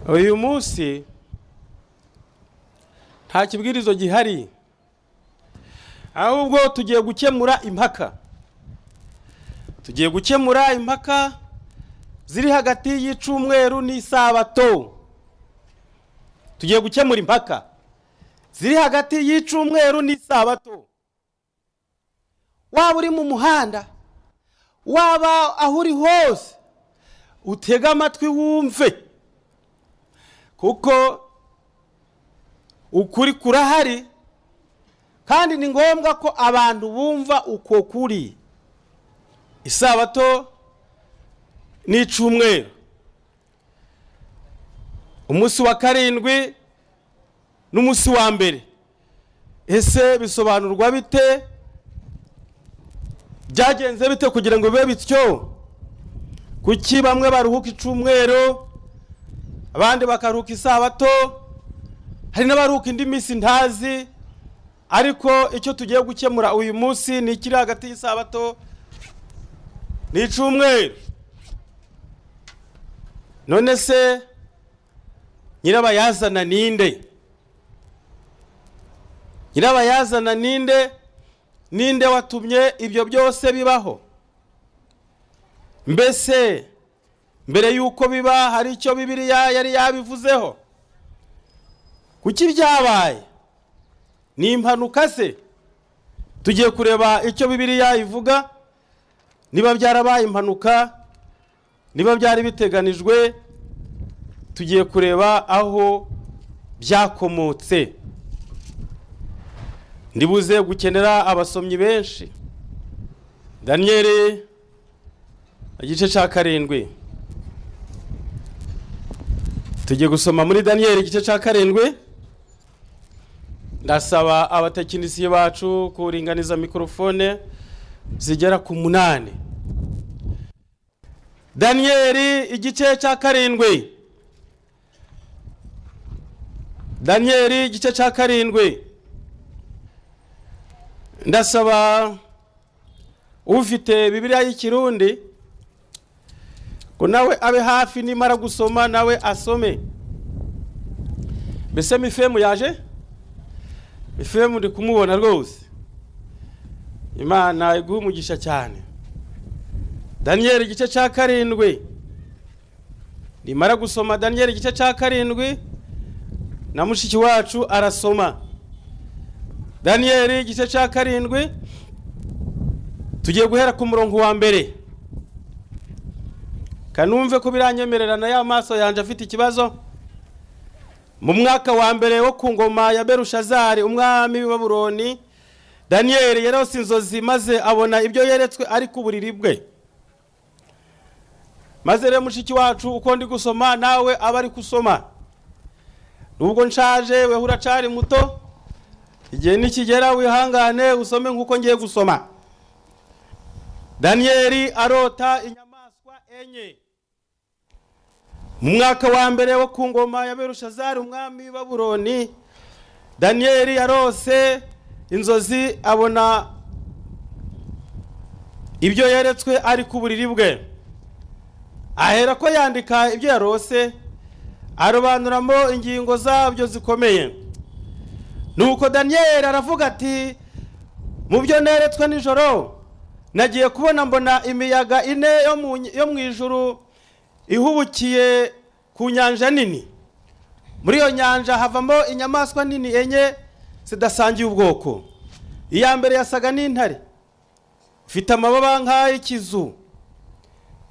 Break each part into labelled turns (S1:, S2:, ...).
S1: Uyu munsi nta kibwirizo gihari, ahubwo tugiye gukemura impaka. Tugiye gukemura impaka ziri hagati y'icumweru n'isabato. Tugiye gukemura impaka ziri hagati y'icumweru n'isabato. Waba uri mu muhanda, waba aho uri hose, utege amatwi wumve, kuko ukuri kurahari kandi ni ngombwa ko abantu bumva uko kuri. Isabato n'icumweru, umunsi wa karindwi n'umunsi wa mbere, ese bisobanurwa bite? Byagenze bite kugira ngo bibe bityo? Kuki bamwe baruhuka icumweru, abandi bakaruhuka isabato? Hari n'abaruhuka indi minsi ntazi, ariko icyo tugiye gukemura uyu munsi ni ikiri hagati y'isabato n'icumweru. None se nyirabayazana ninde? Nyirabayazana ninde? Ninde watumye ibyo byose bibaho? Mbese mbere y'uko biba hari icyo Bibiliya yari yabivuzeho? Kuki byabaye? Ni impanuka se? Tugiye kureba icyo Bibiliya ivuga, niba byarabaye impanuka, niba byari biteganijwe. Tugiye kureba aho byakomotse. Ndibuze gukenera abasomyi benshi. Daniyeli igice cya 7. Tugiye gusoma muri Daniyeli igice cya 7. Ndasaba abatekinisiye bacu kuringaniza mikorofone zigera ku 8. Daniyeli igice cya 7. Daniyeli igice cya 7. Ndasaba ufite Bibiliya y'Ikirundi ngo nawe abe hafi, nimara gusoma nawe asome. Mbese mifemu yaje? Mifemu ndi kumubona rwose. Imana iguhe umugisha cyane. Daniyeli igice cya 7. Nimara gusoma Daniyeli igice cya 7, na mushiki wacu arasoma. Daniyeli igice cya 7, tugiye guhera ku murongo wa mbere. Kanumve ko biranyemerera na ya maso yanjye afite ikibazo. Mu mwaka wa mbere wo ku ngoma ya Berushazari umwami w'i Babuloni, Daniyeli yarose inzozi maze abona ibyo yeretswe ari ku buriri bwe. Maze rero mushiki wacu, uko ndi gusoma nawe aba ari gusoma. Nubwo nshaje, weho uracari muto. Igihe nikigera wihangane usome nk'uko ngiye gusoma. Daniyeli arota inyamaswa enye. Mu mwaka wa mbere wo ku ngoma ya Berushazari umwami w'i Babuloni, Daniyeli yarose inzozi abona ibyo yeretswe ari ku buriri bwe. Ahera ko yandika ibyo yarose, arobanuramo ingingo zabyo zikomeye. Nuko Daniyeli aravuga ati: "Mu byo neretswe nijoro, nagiye kubona mbona imiyaga ine yo mu ijuru ihubukiye ku nyanja nini. Muri iyo nyanja havamo inyamaswa nini enye zidasangiye ubwoko. Iya mbere yasaga n'intare, ifite amababa nk'ay'ikizu.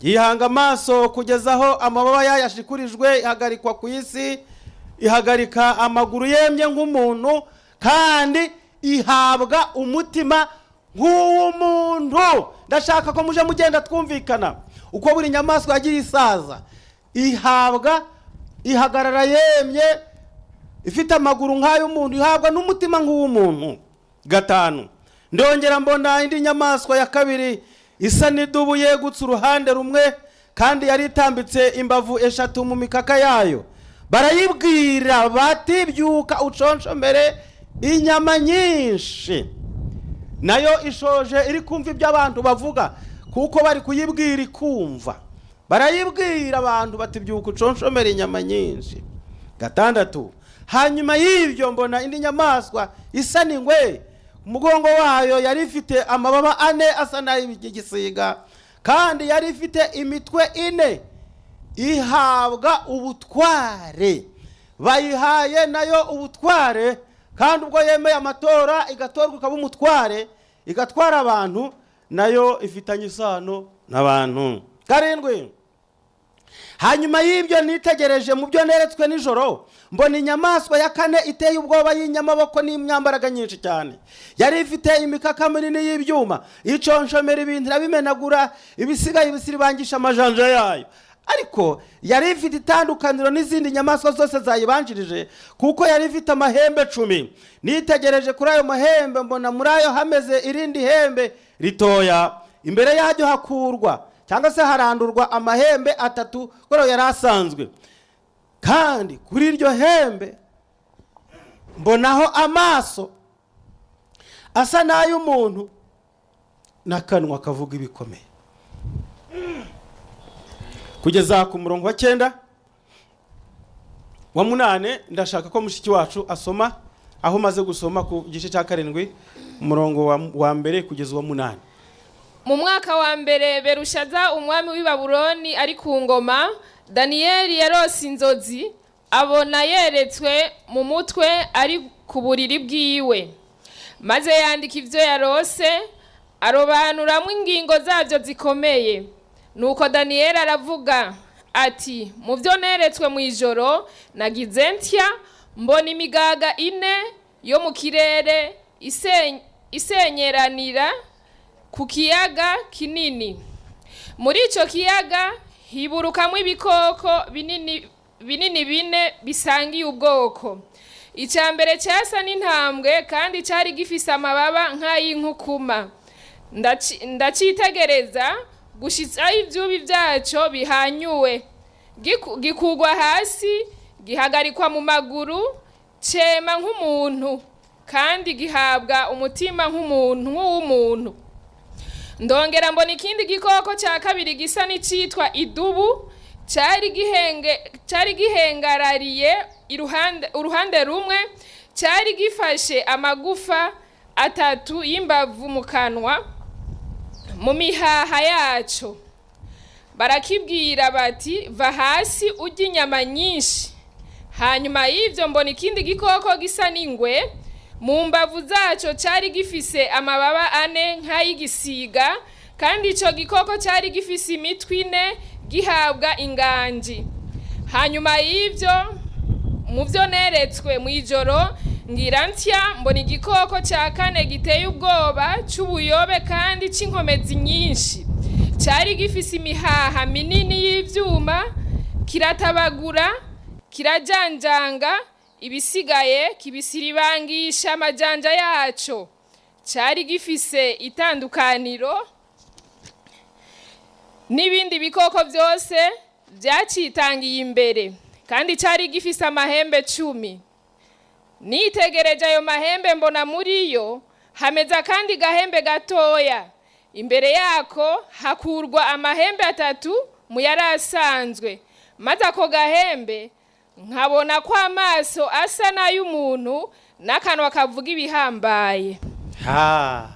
S1: Yihanga amaso kugeza aho amababa yayo ashikurijwe, ihagarikwa ku isi, ihagarika amaguru yemye nk'umuntu, kandi ihabwa umutima nk'uw'umuntu." Ndashaka ko muje mugenda twumvikana uko buri nyamaswa yagiye isaza, ihabwa, ihagarara yemye, ifite amaguru nk'ay'umuntu, ihabwa n'umutima nk'uw'umuntu. 5. Ndongera mbona indi nyamaswa ya kabiri isa n'idubu yegutse uruhande rumwe, kandi yari itambitse imbavu eshatu mu mikaka yayo. Barayibwira bati: "Byuka uconshomere inyama nyinshi." Nayo ishoje iri kumva ibyo abantu bavuga, kuko bari kuyibwira ikumva. Barayibwira abantu bati: "Byuka uconshomere inyama nyinshi." Gatandatu: hanyuma y'ibyo mbona indi nyamaswa isa n'ingwe. Umugongo wayo yari ifite amababa ane asa n'ay'igisiga, kandi yari ifite imitwe ine. Ihabwa ubutware, bayihaye nayo ubutware. Kandi ubwo yemeye amatora, igatorwa, ikaba umutware, igatwara abantu, nayo ifitanye isano n'abantu. Karindwi: hanyuma y'ibyo nitegereje mu byo neretswe nijoro, mbona inyamaswa ya kane iteye ubwoba, y'inyamaboko n'imyambaraga nyinshi cyane. Yari ifite imikaka minini y'ibyuma, iconshomera ibintu, irabimenagura, ibisigaye ibisiribangisha amajanja yayo. Ariko yari ifite itandukaniro n'izindi nyamaswa zose zayibanjirije, kuko yari ifite amahembe 10. Nitegereje kuri ayo mahembe, mbona muri ayo hameze irindi hembe ritoya. Imbere yaryo hakurwa cyangwa se harandurwa amahembe atatu kubera yari asanzwe. Kandi kuri iryo hembe mbonaho amaso asa n'ay'umuntu n'akanwa kavuga ibikomeye. Kugeza ku murongo wa cyenda, wa munane, ndashaka ko mushiki wacu asoma aho umaze gusoma ku gice cya karindwi, umurongo wa mbere kugeza uwa munani.
S2: Mu mwaka wa mbere Berushaza umwami w'i Babuloni ari ku ngoma, Daniyeli yarose inzozi, abona yeretswe mu mutwe ari ku buriri bwiwe, maze yandika ibyo yarose, arobanuramo ingingo zabyo zikomeye. Nuko Daniyeli aravuga ati: "Mu byo neretswe mu ijoro, nagize ntya mbona imigaga ine yo mu kirere isenyeranira ku kiyaga kinini. Muri icyo kiyaga hiburukamo ibikoko binini binini bine bisangiye ubwoko. Icya mbere cyasa n'intambwe, kandi cyari gifise amababa nk'ay'inkukuma. Ndacitegereza gushitsa ibyubi byacyo bihanyuwe, gikugwa hasi, gihagarikwa mu maguru, cema nk'umuntu, kandi gihabwa umutima nk'umuntu, nk'uw'umuntu. Ndongera mbona ikindi gikoko cya kabiri gisa n'icitwa idubu. Cyari gihengarariye iruhande, uruhande rumwe, cyari gifashe amagufa atatu y'imbavu mu kanwa, mu mihaha yaco. Barakibwira bati: 'Va hasi urye inyama nyinshi.' Hanyuma y'ibyo mbona ikindi gikoko gisa n'ingwe. Mu mbavu zaco cyari gifise amababa ane nk'ay'igisiga, kandi ico gikoko cyari gifise imitwe ine, gihabwa inganji. Hanyuma y'ibyo, mu byo neretswe mu ijoro, ngira ntya mbona igikoko cya kane giteye ubwoba, cy'ubuyobe kandi cy'inkomezi nyinshi. Cyari gifise imihaha minini y'ibyuma, kiratabagura, kirajanjanga ibisigaye, kibisiribangisha amajanja yaco. Cyari gifise itandukaniro n'ibindi bikoko byose byacitangiye imbere, kandi cyari gifise amahembe 10. Nitegereje ayo mahembe, mbona muri yo hameze akandi gahembe gatoya. Imbere yako hakurwa amahembe atatu mu yari asanzwe, maze ako gahembe nkabona ko amaso asa n'ay'umuntu n'akanwa kavuga ibihambaye."
S1: Ha,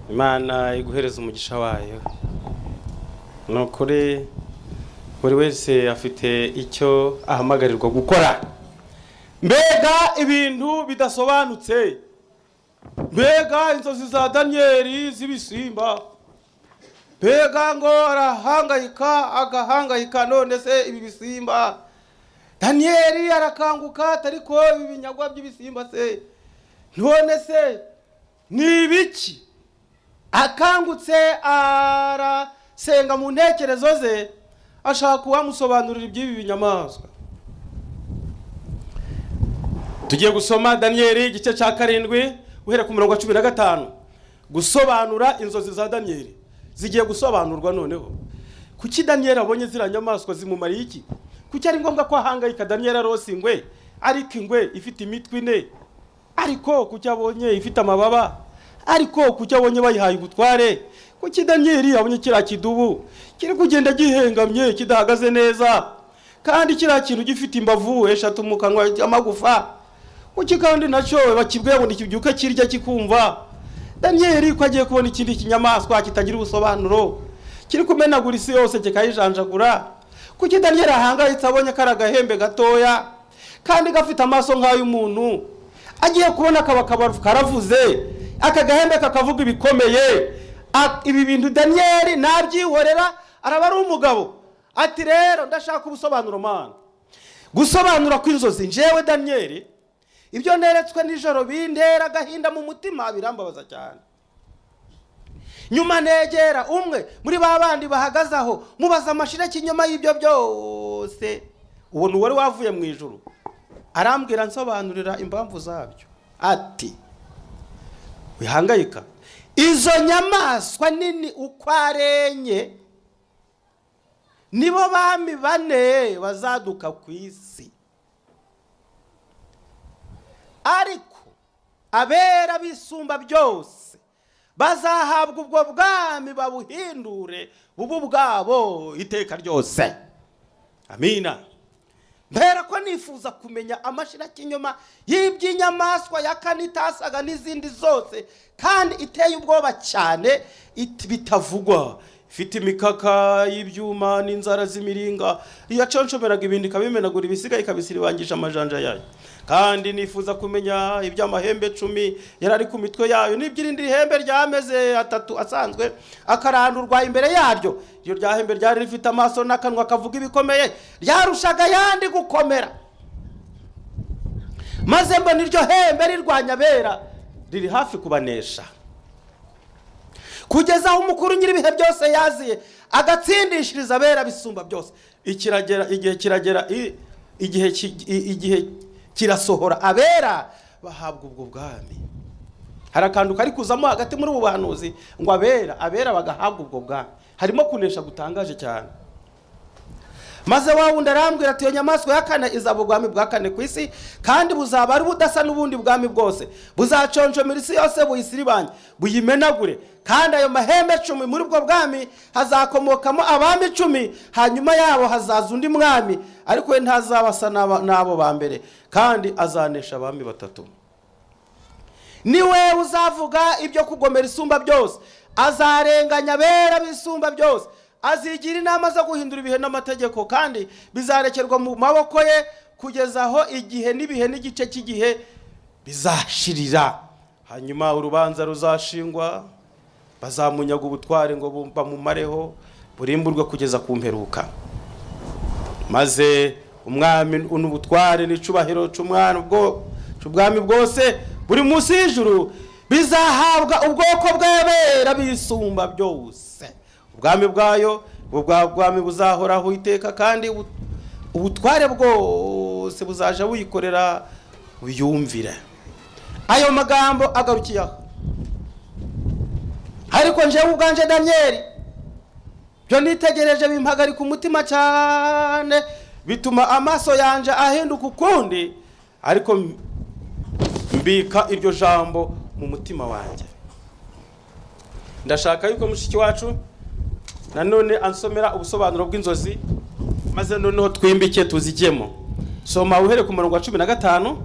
S1: Imana iguhereza umugisha wayo. Ni ukuri, buri wese afite icyo ahamagarirwa gukora. Mbega ibintu bidasobanutse! Mbega inzozi za Daniyeli z'ibisimba! Mbega ngo arahangayika, agahangayika! None se ibi bisimba? Daniyeli arakanguka, ariko ibi binyagwa by'ibisimba se, none se ni ibiki? Akangutse arasenga mu ntekerezo ze, ashaka uwamusobanurira iby'ibi binyamaswa. Tugiye gusoma Daniyeli igice cya karindwi, guhera ku murongo wa 15. Gusobanura inzozi za Daniyeli zigiye gusobanurwa noneho. Kuki Daniyeli abonye ziriya nyamaswa? Zimumariye iki? Kuki ari ngombwa ko ahangayika? Daniyeli arose ingwe, ariko ingwe ifite imitwe ine, ariko kuki abonye ifite amababa? Ariko kuki abonye bayihaye ubutware? Kuki Daniyeli yabonye kiriya kidubu kiri kugenda gihengamye, kidahagaze neza, kandi kiriya kintu gifite imbavu eshatu mu kanwa, amagufa? Kuki kandi nacyo bakibwiye ngo ntikibyuke kirya kikumva? Daniyeli ko agiye kubona ikindi kinyamaswa kitagira ubusobanuro kiri kumenagura isi yose, kikayijanjagura? Kuki Daniyeli ahangayitse abonye kari agahembe gatoya kandi gafite amaso nk'ay'umuntu? Agiye kubona kaba karavuze, aka gahembe kakavuga ibikomeye. Ibi bintu Daniyeli nabyihorera, araba ari umugabo. Ati: "Rero ndashaka ubusobanuro, Mana, gusobanura kw'inzozi. Njyewe Daniyeli, ibyo neretswe nijoro bintera agahinda mu mutima, birambabaza cyane. Nyuma negera umwe muri ba bandi bahagaze aho, mubaza amashira kinyoma y'ibyo byose." Uwo ni uwari wavuye mu ijuru. "Arambwira, nsobanurira impamvu zabyo, ati: 'Wihangayika, izo nyamaswa nini uko ari enye nibo bami bane bazaduka ku isi, ariko abera bisumba byose bazahabwa ubwo bwami, babuhindure bube ubwabo iteka ryose.' Amina. Mbera ko nifuza kumenya amashirakinyoma y'iby'inyamaswa ya kane itasaga n'izindi zose, kandi iteye ubwoba cyane bitavugwa, ifite imikaka y'ibyuma n'inzara z'imiringa, yaconshomeraga ibintu ikabimenagura, ibisigaye ikabisiribangisha amajanja yayo. Kandi nifuza kumenya iby'amahembe 10 yari ari ku mitwe yayo, n'iby'irindi hembe ryameze atatu asanzwe akarandurwa imbere yaryo. Iryo rya hembe ryari rifite amaso n'akanwa kavuga ibikomeye, ryarushaga ayandi gukomera. Maze mbona iryo hembe rirwanya abera, riri hafi kubanesha, kugeza aho umukuru nyir'ibihe byose yaziye agatsindishiriza abera bisumba byose. Ikiragera, igihe kiragera, igihe kirasohora, abera bahabwa ubwo bwami." Hari akantu kari kuzamo hagati muri ubu buhanuzi ngo abera bagahabwa ubwo bwami. Harimo kunesha gutangaje cyane. "Maze wa wundi arambwira ati: 'Iyo nyamaswa ya kane izaba ubwami bwa kane ku isi, kandi buzaba ari budasa n'ubundi bwami bwose. Buzaconshomera isi yose, buyisiribange, buyimenagure. Kandi ayo mahembe 10, muri ubwo bwami hazakomokamo abami 10. Hanyuma yabo hazaza undi mwami, ariko we ntazaba asa n'abo ba mbere, kandi azanesha abami batatu. Niwe uzavuga ibyo kugomera Isumba byose, azarenganya abera b'Isumba byose, azigira inama zo guhindura ibihe n'amategeko, kandi bizarekerwa mu maboko ye kugeza aho igihe n'ibihe n'igice cy'igihe bizashirira. Hanyuma urubanza ruzashingwa, bazamunyaga ubutware ngo bamumareho, burimburwe kugeza ku mperuka. Maze umwami n'ubutware n'icubahiro c'umwana ubwo c'ubwami bwose buri munsi y'ijuru bizahabwa ubwoko bw'abera bisumba byose. Ubwami bwayo ubwo bwa bwami buzahoraho iteka, kandi ubutware bwose buzaja buyikorera, buyumvire.' Ayo magambo agarukiye aho. Ariko njyewe ubwanje Daniyeli, byo nitegereje bimpagarika umutima cyane, bituma amaso yanje ahinduka ukundi, ariko mbika iryo jambo mu mutima wanjye." Ndashaka yuko mushiki wacu nanone ansomera ubusobanuro bw'inzozi, maze noneho twimbike tuzijyemo. Soma uhere ku murongo wa 15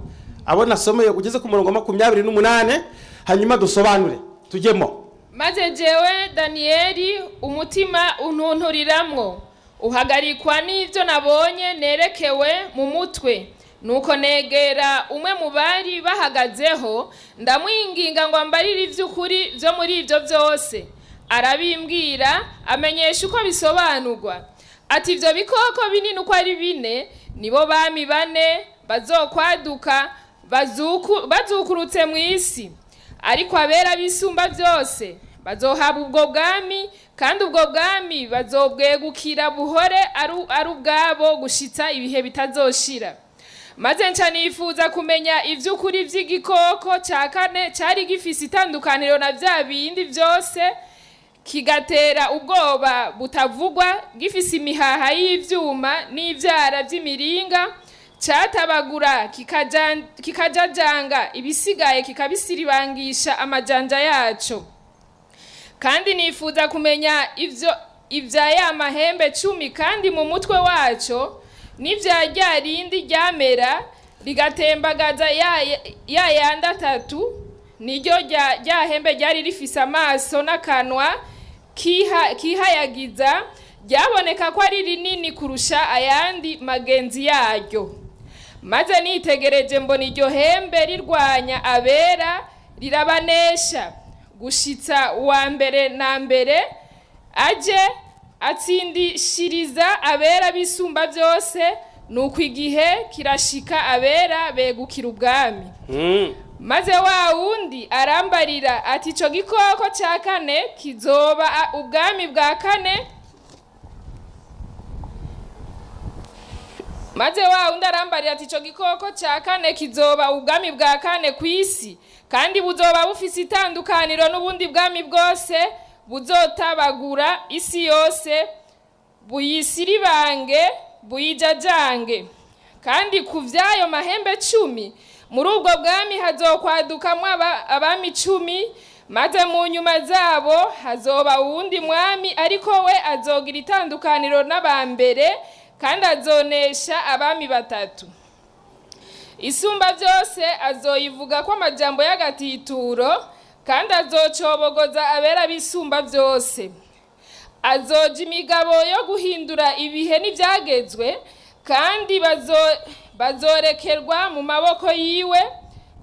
S1: abo nasomeye, ugeze ku murongo wa 28, hanyuma dusobanure tujyemo.
S2: Maze jewe Daniyeli, umutima untunturiramwo, uhagarikwa n'ibyo nabonye nerekewe mu mutwe. Nuko negera umwe mu bari bahagazeho, ndamwinginga ngo ambarire iby'ukuri byo muri ibyo byose. Arabimbwira, amenyesha uko bisobanurwa, ati: 'Ibyo bikoko binini uko ari bine nibo bami bane bazokwaduka bazukurutse mu isi, ariko abera bisumba byose bazohabwa ubwo bwami, kandi ubwo bwami bazobwegukira buhore ari ubwabo gushitsa ibihe bitazoshira.' Maze nca nifuza kumenya ivy'ukuri vy'igikoko ca kane cari gifise itandukaniro na vya bindi vyose, kigatera ubwoba butavugwa, gifise imihaha y'ivyuma n'ivyara vy'imiringa, catabagura kikajajanga ibisigaye, kikabisiribangisha amajanja yaco. Kandi nifuza kumenya ivyo ibya ya mahembe 10 kandi mu mutwe waco, n'ibya rya rindi ryamera rigatembagaza ya yandi atatu, niryo rya hembe ryari rifise amaso n'akanwa kihayagiza, ryaboneka ko ari rinini kurusha ayandi magenzi yaryo. Maze nitegereje mbona iryo hembe rirwanya abera, rirabanesha, gushitsa uwa mbere na mbere aje atsindishiriza abera bisumba byose. Nuko igihe kirashika, abera begukira ubwami. Maze wa wundi arambarira ati: "Ico gikoko cya kane kizoba ubwami bwa kane." Maze wa wundi arambarira ati: "Ico gikoko cya kane kizoba ubwami bwa kane ku isi, kandi buzoba bufise itandukaniro n'ubundi bwami bwose. Buzotabagura isi yose, buyisiribange, buyijajange. Kandi ku vy'ayo mahembe 10, muri ubwo bwami hazokwadukamwo abami 10, maze mu nyuma zabo hazoba uwundi mwami, ariko we azogira itandukaniro n'aba mbere, kandi azonesha abami batatu. Isumba byose azoyivuga ko amajambo y'agatituro, kandi azocobogoza abera b'isumba byose. Azoja imigabo yo guhindura ibihe n'ibyagezwe, kandi bazorekerwa mu maboko yiwe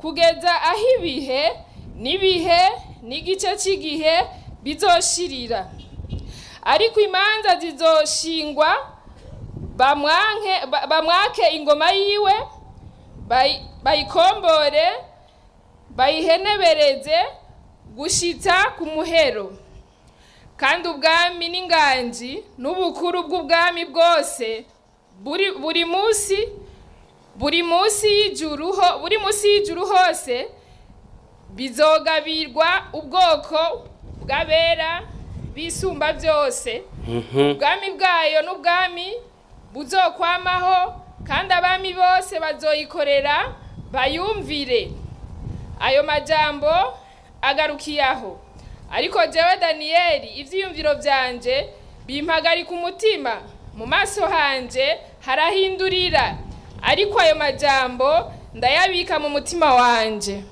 S2: kugeza aho ibihe n'ibihe n'igice cy'igihe bizoshirira. Ariko imanza zizoshingwa, bamwake ingoma yiwe, bayikombore, bayihenebereze gushitsa ku muhero. Kandi ubwami n'inganji n'ubukuru bw'ubwami bwose buri munsi y'ijuru hose bizogabirwa ubwoko bw'abera bisumba byose. Ubwami bwayo n'ubwami buzokwamaho, kandi abami bose bazoyikorera bayumvire." Ayo majambo agarukiye aho. Ariko jewe Daniyeli, ivyiyumviro vyanje bimpagarika umutima, mu maso hanje harahindurira, ariko ayo majambo ndayabika mu mutima wanje.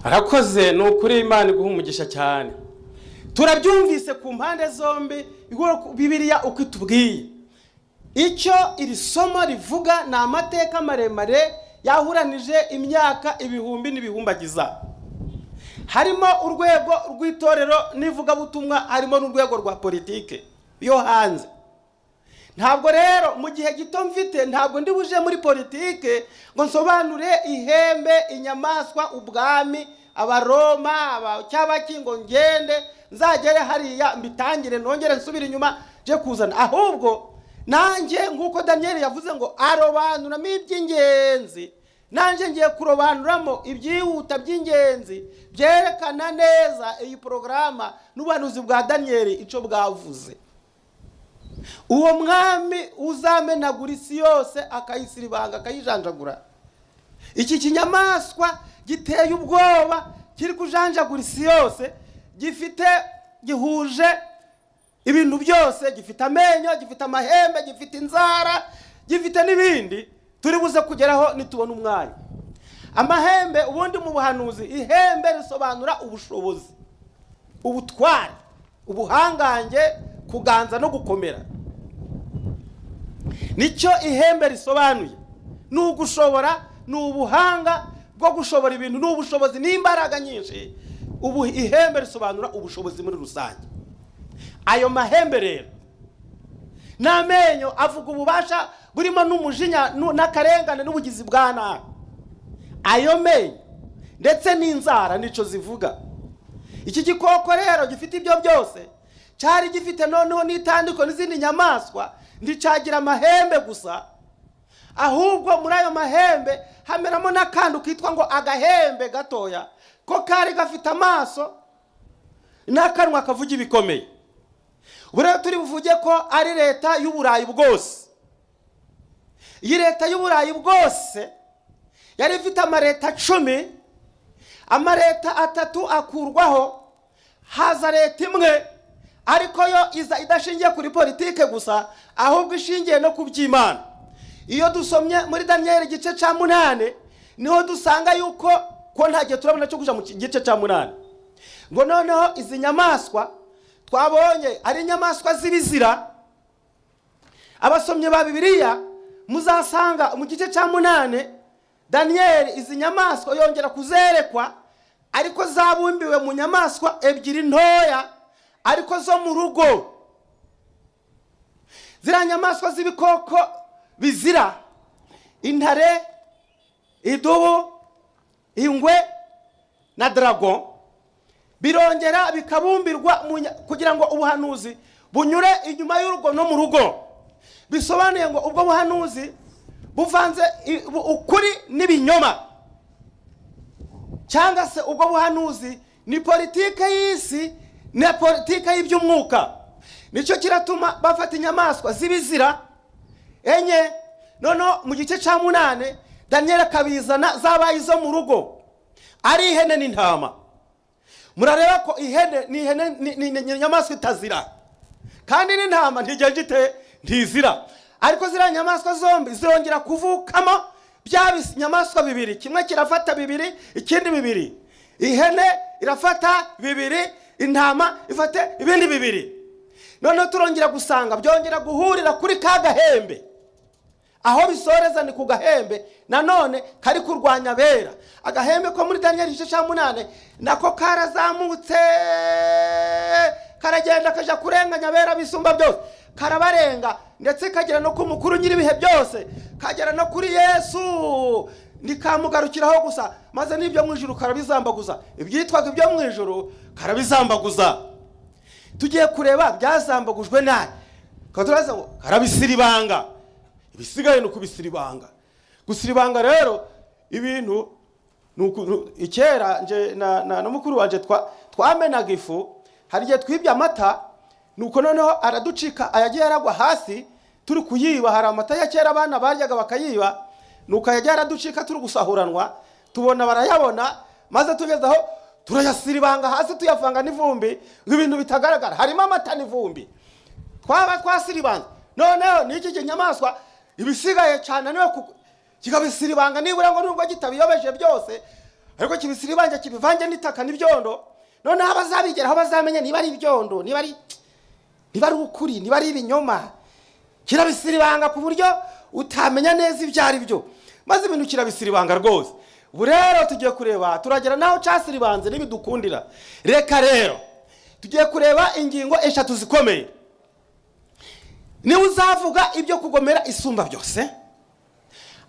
S1: Arakoze, ni ukuri, Imana iguha umugisha cyane. Turabyumvise ku mpande zombi, Bibiliya uko itubwiye. Icyo iri somo rivuga ni amateka maremare yahuranije imyaka ibihumbi n'ibihumbagiza. Harimo urwego rw'itorero n'ivugabutumwa, harimo n'urwego rwa politike yo hanze. Ntabwo rero mu gihe gito mfite, ntabwo ndi buje muri politike ngo nsobanure ihembe, inyamaswa, ubwami, Abaroma cyabaki, ngo ngende nzagere hariya mbitangire, nongere nsubire inyuma nje kuzana. Ahubwo nanjye, nk'uko Daniel yavuze ngo arobanuramo iby'ingenzi, nanjye ngiye kurobanuramo ibyihuta by'ingenzi byerekana neza iyi porogaramu n'ubuhanuzi bwa Daniel icyo bwavuze. Uwo mwami uzamenagura isi yose, akayisiribanga, akayijanjagura, iki kinyamaswa giteye ubwoba kiri kujanjagura isi yose, gifite, gihuje ibintu byose: gifite amenyo, gifite amahembe, gifite inzara, gifite n'ibindi turi buze kugeraho nitubona umwanya. Amahembe, ubundi mu buhanuzi ihembe risobanura ubushobozi, ubutwari, ubuhangange, kuganza no gukomera. Nicyo ihembe risobanuye: ni ugushobora, ni ubuhanga bwo gushobora ibintu, ni ubushobozi n'imbaraga nyinshi. Ubu ihembe risobanura ubushobozi muri rusange. Ayo mahembe rero n'amenyo avuga ububasha burimo n'umujinya n'akarengane n'ubugizi bwa nabi. Ayo menyo ndetse n'inzara nicyo zivuga. Iki gikoko rero gifite ibyo byose, cyari gifite noneho n'itandiko n'izindi nyamaswa. Nticyagira amahembe gusa, ahubwo muri ayo mahembe hameramo n'akantu kitwa ngo agahembe gatoya, ko kari gafite amaso n'akanwa kavuga ibikomeye. Ubu rero turi buvuge ko ari leta y'Uburayi bwose. Iyi leta y'Uburayi bwose yari ifite amaleta 10, amaleta atatu akurwaho. Haza leta imwe, ariko yo iza idashingiye kuri politike gusa, ahubwo ishingiye no ku by'Imana. Iyo dusomye muri Daniyeli igice cya 8, niho dusanga yuko ko nta gihe turabona cyo kuja mu gice cya 8, ngo noneho izi nyamaswa twabonye ari inyamaswa z'ibizira. Abasomye ba Bibiliya muzasanga mu gice cya 8 Daniyeli izi nyamaswa yongera kuzerekwa, ariko zabumbiwe mu nyamaswa ebyiri ntoya, ariko zo mu rugo. Ziriya nyamaswa z'ibikoko bizira: intare, idubu, ingwe na dragon, birongera bikabumbirwa kugira ngo ubuhanuzi bunyure inyuma y'urugo no mu rugo. Bisobanuye ngo ubwo buhanuzi buvanze ukuri n'ibinyoma, cyangwa se ubwo buhanuzi ni politike y'isi na politike y'iby'umwuka. Nicyo kiratuma bafata inyamaswa z'ibizira enye, noneho mu gice cya 8 Daniel akabizana zabaye izo mu rugo, ari ihene n'intama. Murareba ko ihene ni ihene, ni inyamaswa itazira, kandi n'intama ntigenda ite, ntizira. Ariko ziriya nyamaswa zombi zirongera kuvukamo bya binyamaswa bibiri, kimwe kirafata bibiri, ikindi bibiri. Ihene irafata bibiri, intama ifate ibindi bibiri. Noneho turongera gusanga byongera guhurira kuri ka gahembe. Aho bisoreza ni ku gahembe nanone kari kurwanya abera. Agahembe ko muri Daniyeli igice cya 8 nako karazamutse, karagenda kaja kurenganya abera bisumba byose, karabarenga, ndetse kagera no ku mukuru nyir'ibihe byose, kagera no kuri Yesu. Ntikamugarukiraho gusa, maze n'ibyo mu ijuru karabizambaguza, ibyitwaga ibyo mu ijuru karabizambaguza. Tugiye kureba byazambagujwe nabi, turaza ngo karabisiribanga. Ibisigaye ni ukubisiribanga. Gusiribanga rero ibintu ikera nje na mukuru wanje twamenaga ifu. Hari igihe twibye amata, nuko noneho araducika, ayagiye aragwa hasi turi kuyiba. Hari amata ya kera abana baryaga bakayiba, nuko ayagiye araducika turi gusahuranwa, tubona barayabona, maze tugeze aho turayasiribanga hasi, tuyavanga n'ivumbi, ngo ibintu bitagaragara harimo amata n'ivumbi. Twaba twasiribanze. Noneho n'iki kinyamaswa ibisigaye cyane niwe kikabisiribanga, nibura ngo nubwo kitabiyobeje byose, ariko kibisiribange kibivange n'itaka n'ibyondo. Noneho abazabigeraho bazamenye niba ari ibyondo, niba ari ukuri, niba ari ibinyoma. Kirabisiribanga ku buryo utamenya neza ibyo ari byo, maze ibintu kirabisiribanga rwose. Ubu rero tugiye kureba, turagera naho cyasiribanze n'ibidukundira. Reka rero tugiye kureba ingingo eshatu zikomeye. Niba uzavuga ibyo kugomera isumba byose,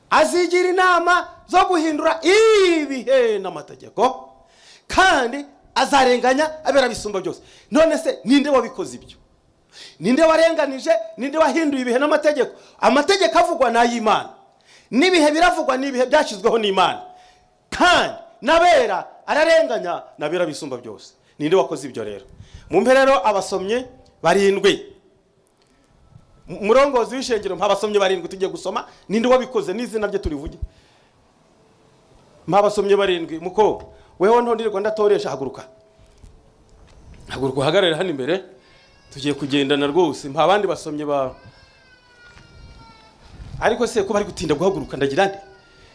S1: azigira inama zo guhindura ibihe n'amategeko, kandi azarenganya abera bisumba byose. None se ninde wabikoze ibyo? Ninde warenganije? Ninde wahinduye ibihe n'amategeko? Amategeko avugwa n'ay'Imana, n'ibihe biravugwa n'ibihe byashyizweho n'Imana, kandi n'abera ararenganya n'abera bisumba byose. Ninde wakoze ibyo rero? Mumpe rero abasomye barindwi. Umurongozi w'ishengero, mpabasomye barindwi tugiye gusoma ninde wabikoze n'izina rye turivuge. Mpabasomye barindwi. Muko weho ntondirwa ndatoresha, haguruka, haguruka uhagarare hano imbere, tugiye kugendana rwose. Mpa abandi basomye ba, ariko se ko bari gutinda guhaguruka ndagira nde?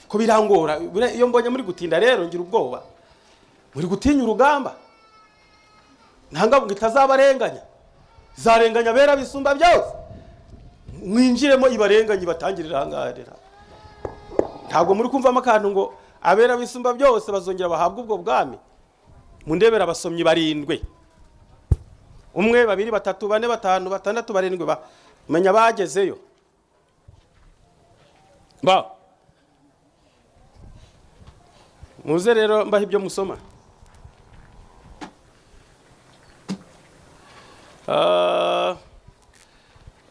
S1: Ko birangora iyo mbonye muri gutinda rero ngira ubwoba. Muri gutinya urugamba, ntanga ngo itazabarenganya, zarenganya abera bisumba byose. Mwinjiremo ibarenganye batangirira ahangaha. Ntabwo muri kumvamo akantu ngo abera bisumba byose bazongera bahabwa ubwo bwami. Mundebera abasomyi barindwi: 1, 2, 3, 4, 5, 6, 7. Menya bagezeyo. Ba muze rero mbaha ibyo musoma.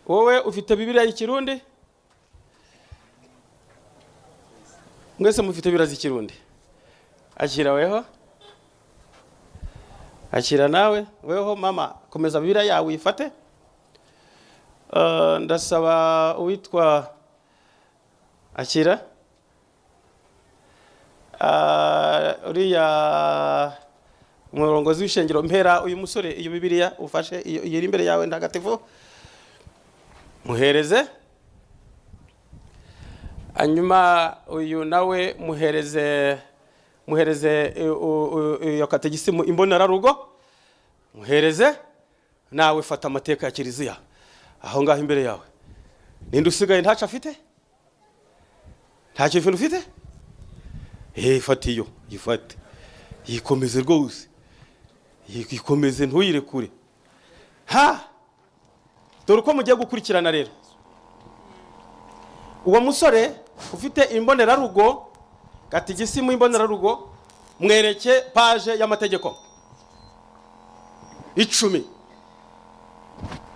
S1: Wowe ufite Bibiliya y'Ikirundi? Mwese mufite Bibiliya z'Ikirundi? Akira weho, akira nawe weho mama, komeza Bibiliya yawe uyifate. Ndasaba uwitwa Akira, uriya Umurongozi w'ishengero, mpera uyu musore iyo Bibiliya ufashe, iyo iri imbere yawe ntagatifu, muhereze. Hanyuma uyu nawe muhereze, muhereze iyo kategisimu imbonerarugo, muhereze. Nawe fata amateka ya kiliziya aho ngaho imbere yawe. Ninde usigaye ntaco afite? Nta kintu ufite? Fata iyo, yifate, yikomeze rwose, yikomeze, ntuyirekure. Ha, dore uko mugiye gukurikirana rero. Uwo musore ufite imbonerarugo, katigisimu imbonerarugo, mwereke page y'amategeko 10.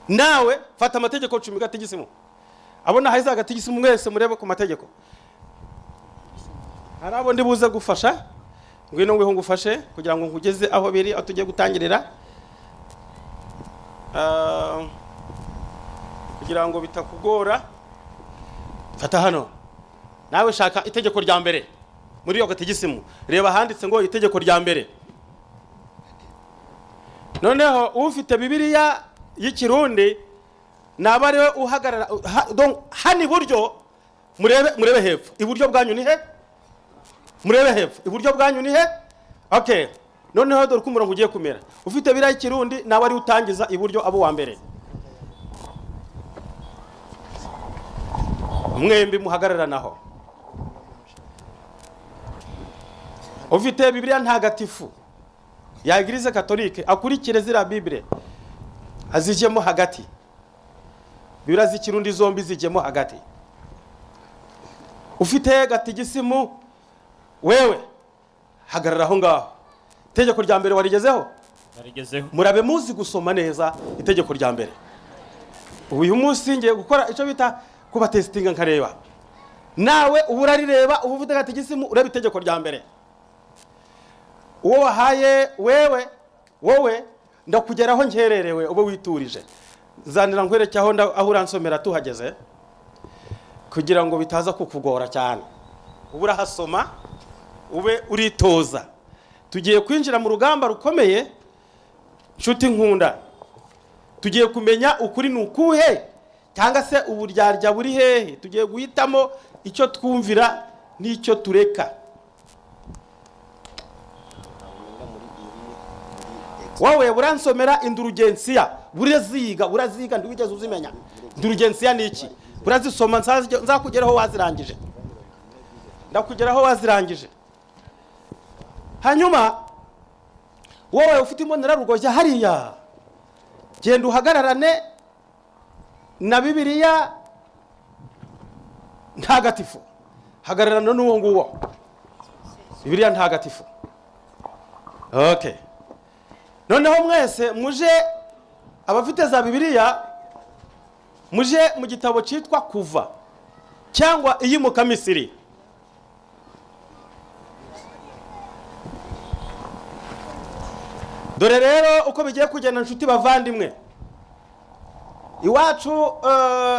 S1: Nawe fata amategeko 10 katigisimu. Abona haza katigisimu, mwese murebe ku mategeko. Hari abo ndi buze gufasha, ngwino ngwiho ngufashe kugira ngo nkugeze aho biri, aho tugiye gutangirira, kugira ngo bitakugora. Fata hano, nawe shaka itegeko rya mbere muri iyo katigisimu, reba handitse ngo itegeko rya mbere. Noneho ufite Bibiliya y'Ikirundi naba ariwe uhagarara hano iburyo. Murebe, murebe hepfo, iburyo bwanyu ni he? Murebe hepfo, iburyo bwanyu ni he? Okay, noneho dore uko umurongo ugiye kumera. Ufite Bibiliya y'Ikirundi nawe ari utangiza iburyo, abo wa mbere. Mwembi muhagararanaho. Ufite Bibiliya ntagatifu ya Eglise Catholique akurikire zira Bible, azijemo hagati. Bibiliya z'Ikirundi zombi zijemo hagati. Ufite gatigisimu wewe hagarara aho ngaho. Itegeko rya mbere warigezeho?
S3: Narigezeho.
S1: Murabe muzi gusoma neza itegeko rya mbere. Uyu munsi ngiye gukora icyo bita kuba testinga, nkareba nawe ubu urarireba, ubu ufite gatigisimu ureba itegeko rya mbere. Uwo wahaye wewe, wowe ndakugeraho nkererewe, ube witurije, zanira nkwereke aho aho uransomera tuhageze, kugira ngo bitaza kukugora cyane. Ubu urahasoma, ube uritoza. Tugiye kwinjira mu rugamba rukomeye, nshuti nkunda. Tugiye kumenya ukuri ni ukuhe, cyangwa se uburyarya buri hehe. Tugiye guhitamo icyo twumvira n'icyo tureka. Wowe buransomera indurugensiya, buraziga, buraziga, ntiwigeze uzimenya. Indurugensiya ni iki? Burazisoma, nzakugeraho wazirangije, ndakugeraho wazirangije. Hanyuma wowe ufite imbonerarugo jya hariya, genda uhagararane na Bibiliya ntagatifu, hagararana n'uwo nguwo Bibiliya ntagatifu. Okay, noneho mwese muje, abafite za Bibiliya muje mu gitabo cyitwa Kuva cyangwa Iyimukamisiri. Dore rero uko bigiye kugenda, nshuti bavandimwe. Iwacu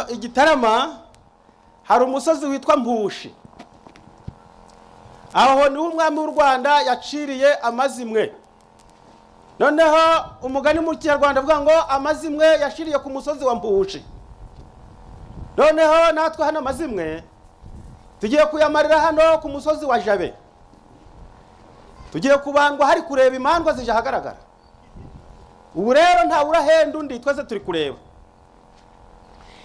S1: Igitarama hari umusozi witwa Mpushi. Aho niho umwami w'u Rwanda yaciriye amazimwe. Noneho umugani mu Kinyarwanda avuga ngo amazimwe yashiriye ku musozi wa Mpushi. Noneho natwe hano amazimwe tugiye kuyamarira hano ku musozi wa Jabe. Tugiye kubandwa hari kureba imandwa zije ahagaragara. Ubu rero nta urahenda undi, twese turi kureba.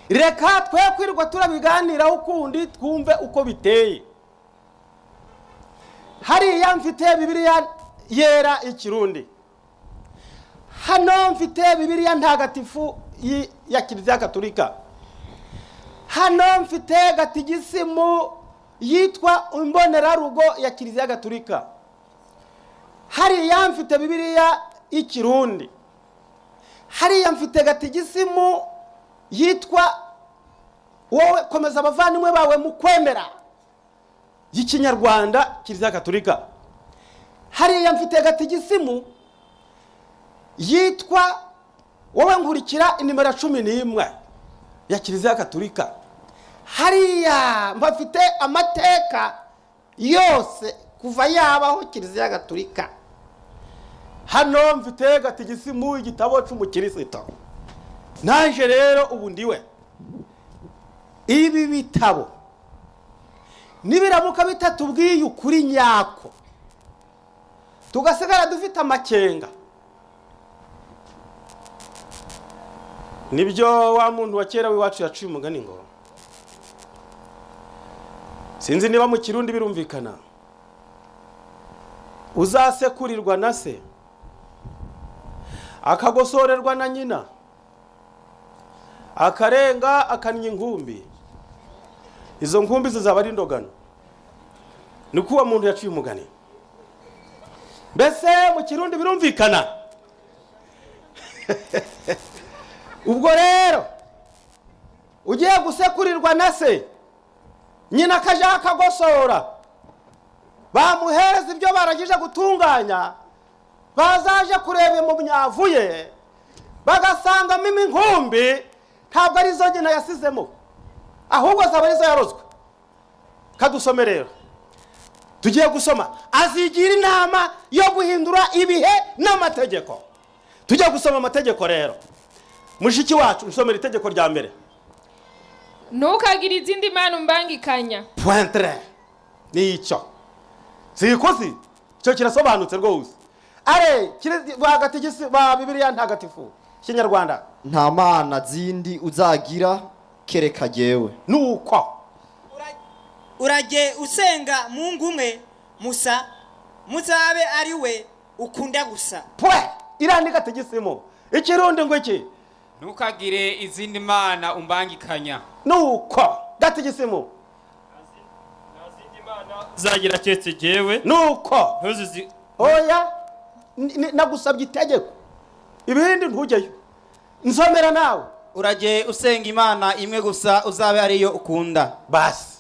S1: Reka twe kwirirwa turabiganiraho ukundi, twumve uko biteye. Hariya mfite Bibiliya yera Ikirundi, hano mfite Bibiliya ntagatifu ya Kiliziya Katolika, hano mfite gatigisimu yitwa imbonerarugo ya Kiliziya Gatolika, hariya mfite Bibiliya y'Ikirundi, hariya mfite gatigisimu yitwa wowe komeza abavandimwe bawe mu kwemera y'Ikinyarwanda Kiliziya Katolika, hariya mfite gatigisimu yitwa wowe nkurikira inimero 11 ya Kiliziya Katolika, hariya mbafite amateka yose kuva yabaho Kiliziya Gatolika. Hano mfite gatigisimu, igitabo cy'umukirisito. Naje rero ubu ndiwe. Ibi bitabo nibiramuka bitatubwiye ukuri nyako, tugasigara dufite amakenga, nibyo wa muntu wa kera w'iwacu yaciye umugani ngo, sinzi niba mu Kirundi birumvikana, uzasekurirwa na se akagosorerwa na nyina, akarenga akannya inkumbi, izo nkumbi zizaba ari indogano. Niko uwo muntu yaciye umugani. Mbese mu Kirundi birumvikana? Ubwo rero ugiye gusekurirwa na se, nyina akaja akagosora, bamuhereza ibyo barangije gutunganya, bazaje kureba mu myavu ye bagasangamo inkumbi, ntabwo arizo nyina yasizemo, ahubwo zaba arizo yarozwe. Kadusome rero, tugiye gusoma. Azigira inama yo guhindura ibihe n'amategeko. Tujye gusoma amategeko rero. Mushiki wacu, usomera itegeko rya mbere.
S2: Ntukagire izindi mana umbangikanya.
S1: Pointre ni icyo sikosi, icyo kirasobanutse rwose. Are bagatigisi ba Bibiliya ntagatifu Kinyarwanda.
S3: Nta mana zindi uzagira kereka jyewe.
S1: Nuko
S4: urajye usenga Mungu umwe musa, muzabe ari we ukunda gusa.
S1: Pwe irandika tegisimo Ikirundi ngo iki?
S5: Ntukagire izindi mana umbangikanya.
S1: Nuko gatigisimu
S6: Uzagira keretse jyewe.
S1: Nuko
S6: ntuzizi.
S1: Oya, nagusabye itegeko, ibindi ntujyeyo. Nsomera nawe.
S7: Urajye usenga Imana imwe gusa, uzabe ariyo ukunda.
S1: Basi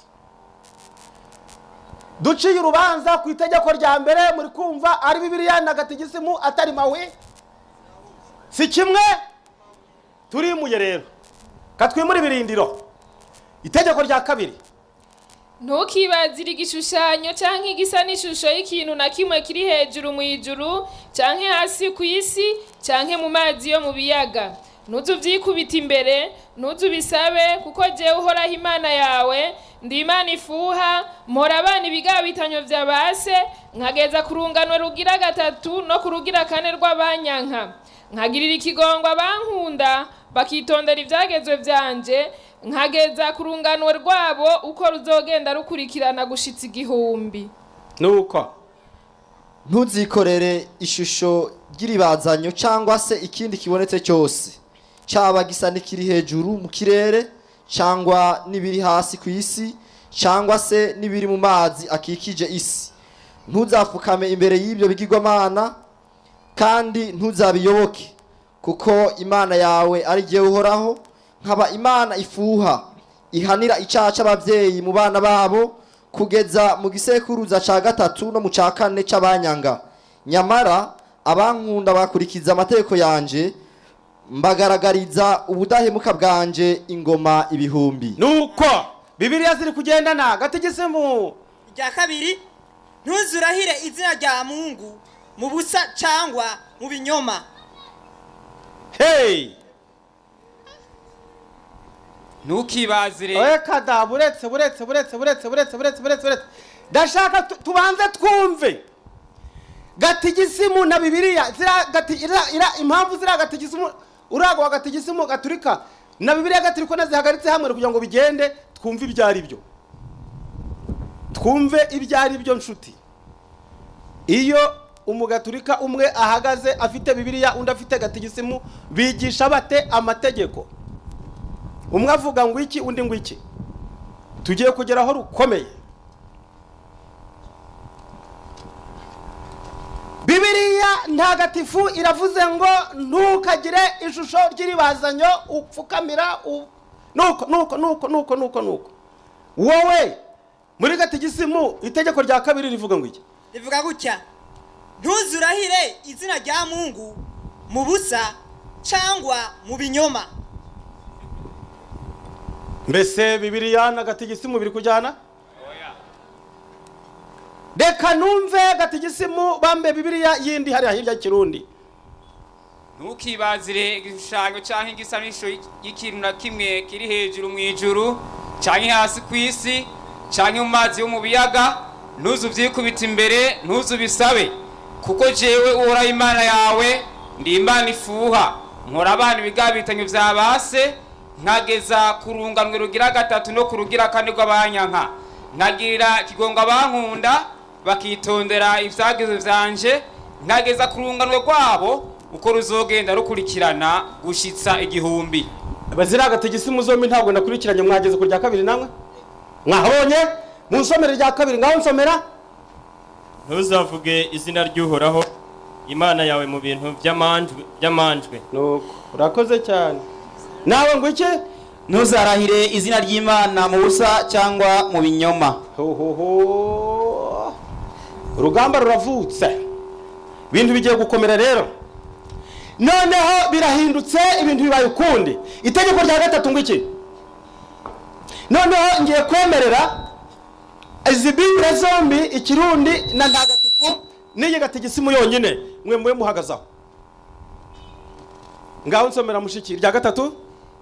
S1: duciye urubanza ku itegeko rya mbere, muri kumva ari Bibiliya na gatigisimu atari mawe, si kimwe. Turimuye rero, katwimure ibirindiro. Itegeko rya kabiri.
S2: Ntukibazire igishushanyo canke igisa n'ishusho y'ikintu na kimwe kiri hejuru mu ijuru, canke hasi ku isi, canke mu mazi yo mu biyaga. Ntuzuvyikubite imbere, ntuzubisabe, kuko jewe Uhoraho Imana yawe ndi Imana ifuha, mpora abana ibigabitanyo vya base, nkageza ku rungano rugira gatatu no ku rugira kane rw'abanyanka, nkagirira ikigongo abankunda bakitondera ivyagezwe vyanje, nkageza ku rungano rwabo uko ruzogenda rukurikirana gushitsa 1000.
S1: Nuko
S3: ntuzikorere ishusho ry'iribazanyo cyangwa se ikindi kibonetse cyose, cyaba gisa n'ikiri hejuru mu kirere, cyangwa n'ibiri hasi ku isi, cyangwa se n'ibiri mu mazi akikije isi. Ntuzapfukame imbere y'ibyo bigirwamana, kandi ntuzabiyoboke, kuko Imana yawe ari jyewe Uhoraho, nkaba Imana ifuha, ihanira icyaha cy'ababyeyi mu bana babo, kugeza mu gisekuruza cya gatatu no mu cya kane cy'abanyanga. Nyamara abankunda bakurikiza amategeko yanje, mbagaragariza ubudahemuka bwanje ingoma ibihumbi.
S1: Nuko Bibiliya ziri kugendana gatigisimu.
S4: Irya kabiri, ntuzurahire izina rya Mungu mu busa cyangwa mu binyoma.
S1: Hey!
S5: Ntukibazire.
S1: Oya da, buretse buretse buretse buretse buretse buretse buretse buretse, ndashaka tubanze twumve gatigisimu na Bibiliya zira gati ira impamvu zira gatigisimu, urago wa gatigisimu gaturika na Bibiliya gaturika nazihagaritse hamwe kugira ngo bigende, twumve ibyo ari byo, twumve ibyo ari byo. Nshuti, iyo umugaturika umwe ahagaze afite Bibiliya undi afite gatigisimu, bigisha bate amategeko? Umwe avuga ngo iki, undi ngo iki. Tugiye kugera aho rukomeye. Bibiliya ntagatifu iravuze ngo ntukagire ishusho ry'iribazanyo upfukamira nuko nuko nuko nuko nuko nuko. Wowe muri gatigisimu itegeko rya kabiri rivuga ngo iki?
S4: Rivuga gutya: ntuzurahire izina rya Mungu mu busa cyangwa mu binyoma.
S1: Mbese Bibiliya na gatigisimu biri kujyana? Reka numve gatigisimu bambe Bibiliya yindi hariya hirya y'ikirundi.
S5: Ntukibazire igishushanyo cyangwa igisanisho y'ikintu na kimwe kiri hejuru mu ijuru, cyangwa hasi ku isi, cyangwa mu mazi yo mu biyaga. Ntuzubyikubite imbere, ntuzubisabe, kuko jewe Uhoraho Imana yawe ndi Imana ifuha, nkora abana ibigabitanyo bya base nkageza ku runganwe rugira gatatu no ku rugira kane rw'abanyanka, nkagirira ikigongo abankunda bakitondera ibyagezo byanje, nkageza ku runganwe rwabo uko ruzogenda rukurikirana gushitsa 1000.
S1: Bazira gatigisimu zombi ntabwo nakurikiranye. Mwageze ku rya kabiri namwe mwahabonye? Munsomere rya kabiri, ngaho nsomera.
S6: Ntuzavuge izina ry'Uhoraho Imana yawe mu bintu by'amanjwe.
S1: Nuko urakoze cyane. Nawe ngo iki?
S7: Ntuzarahire izina ry'Imana mu busa cyangwa mu binyoma.
S1: Hohoho, urugamba ruravutse, ibintu bigiye gukomera rero. Noneho birahindutse, ibintu bibaye ukundi. Itegeko rya gatatu ngo iki? Noneho ngiye kwemerera izi Bibure zombi, ikirundi na ntagatifu n'iyi gatigisimu yonyine, mwe mube muhagaze aho ngaho. Nsomera mushiki irya gatatu.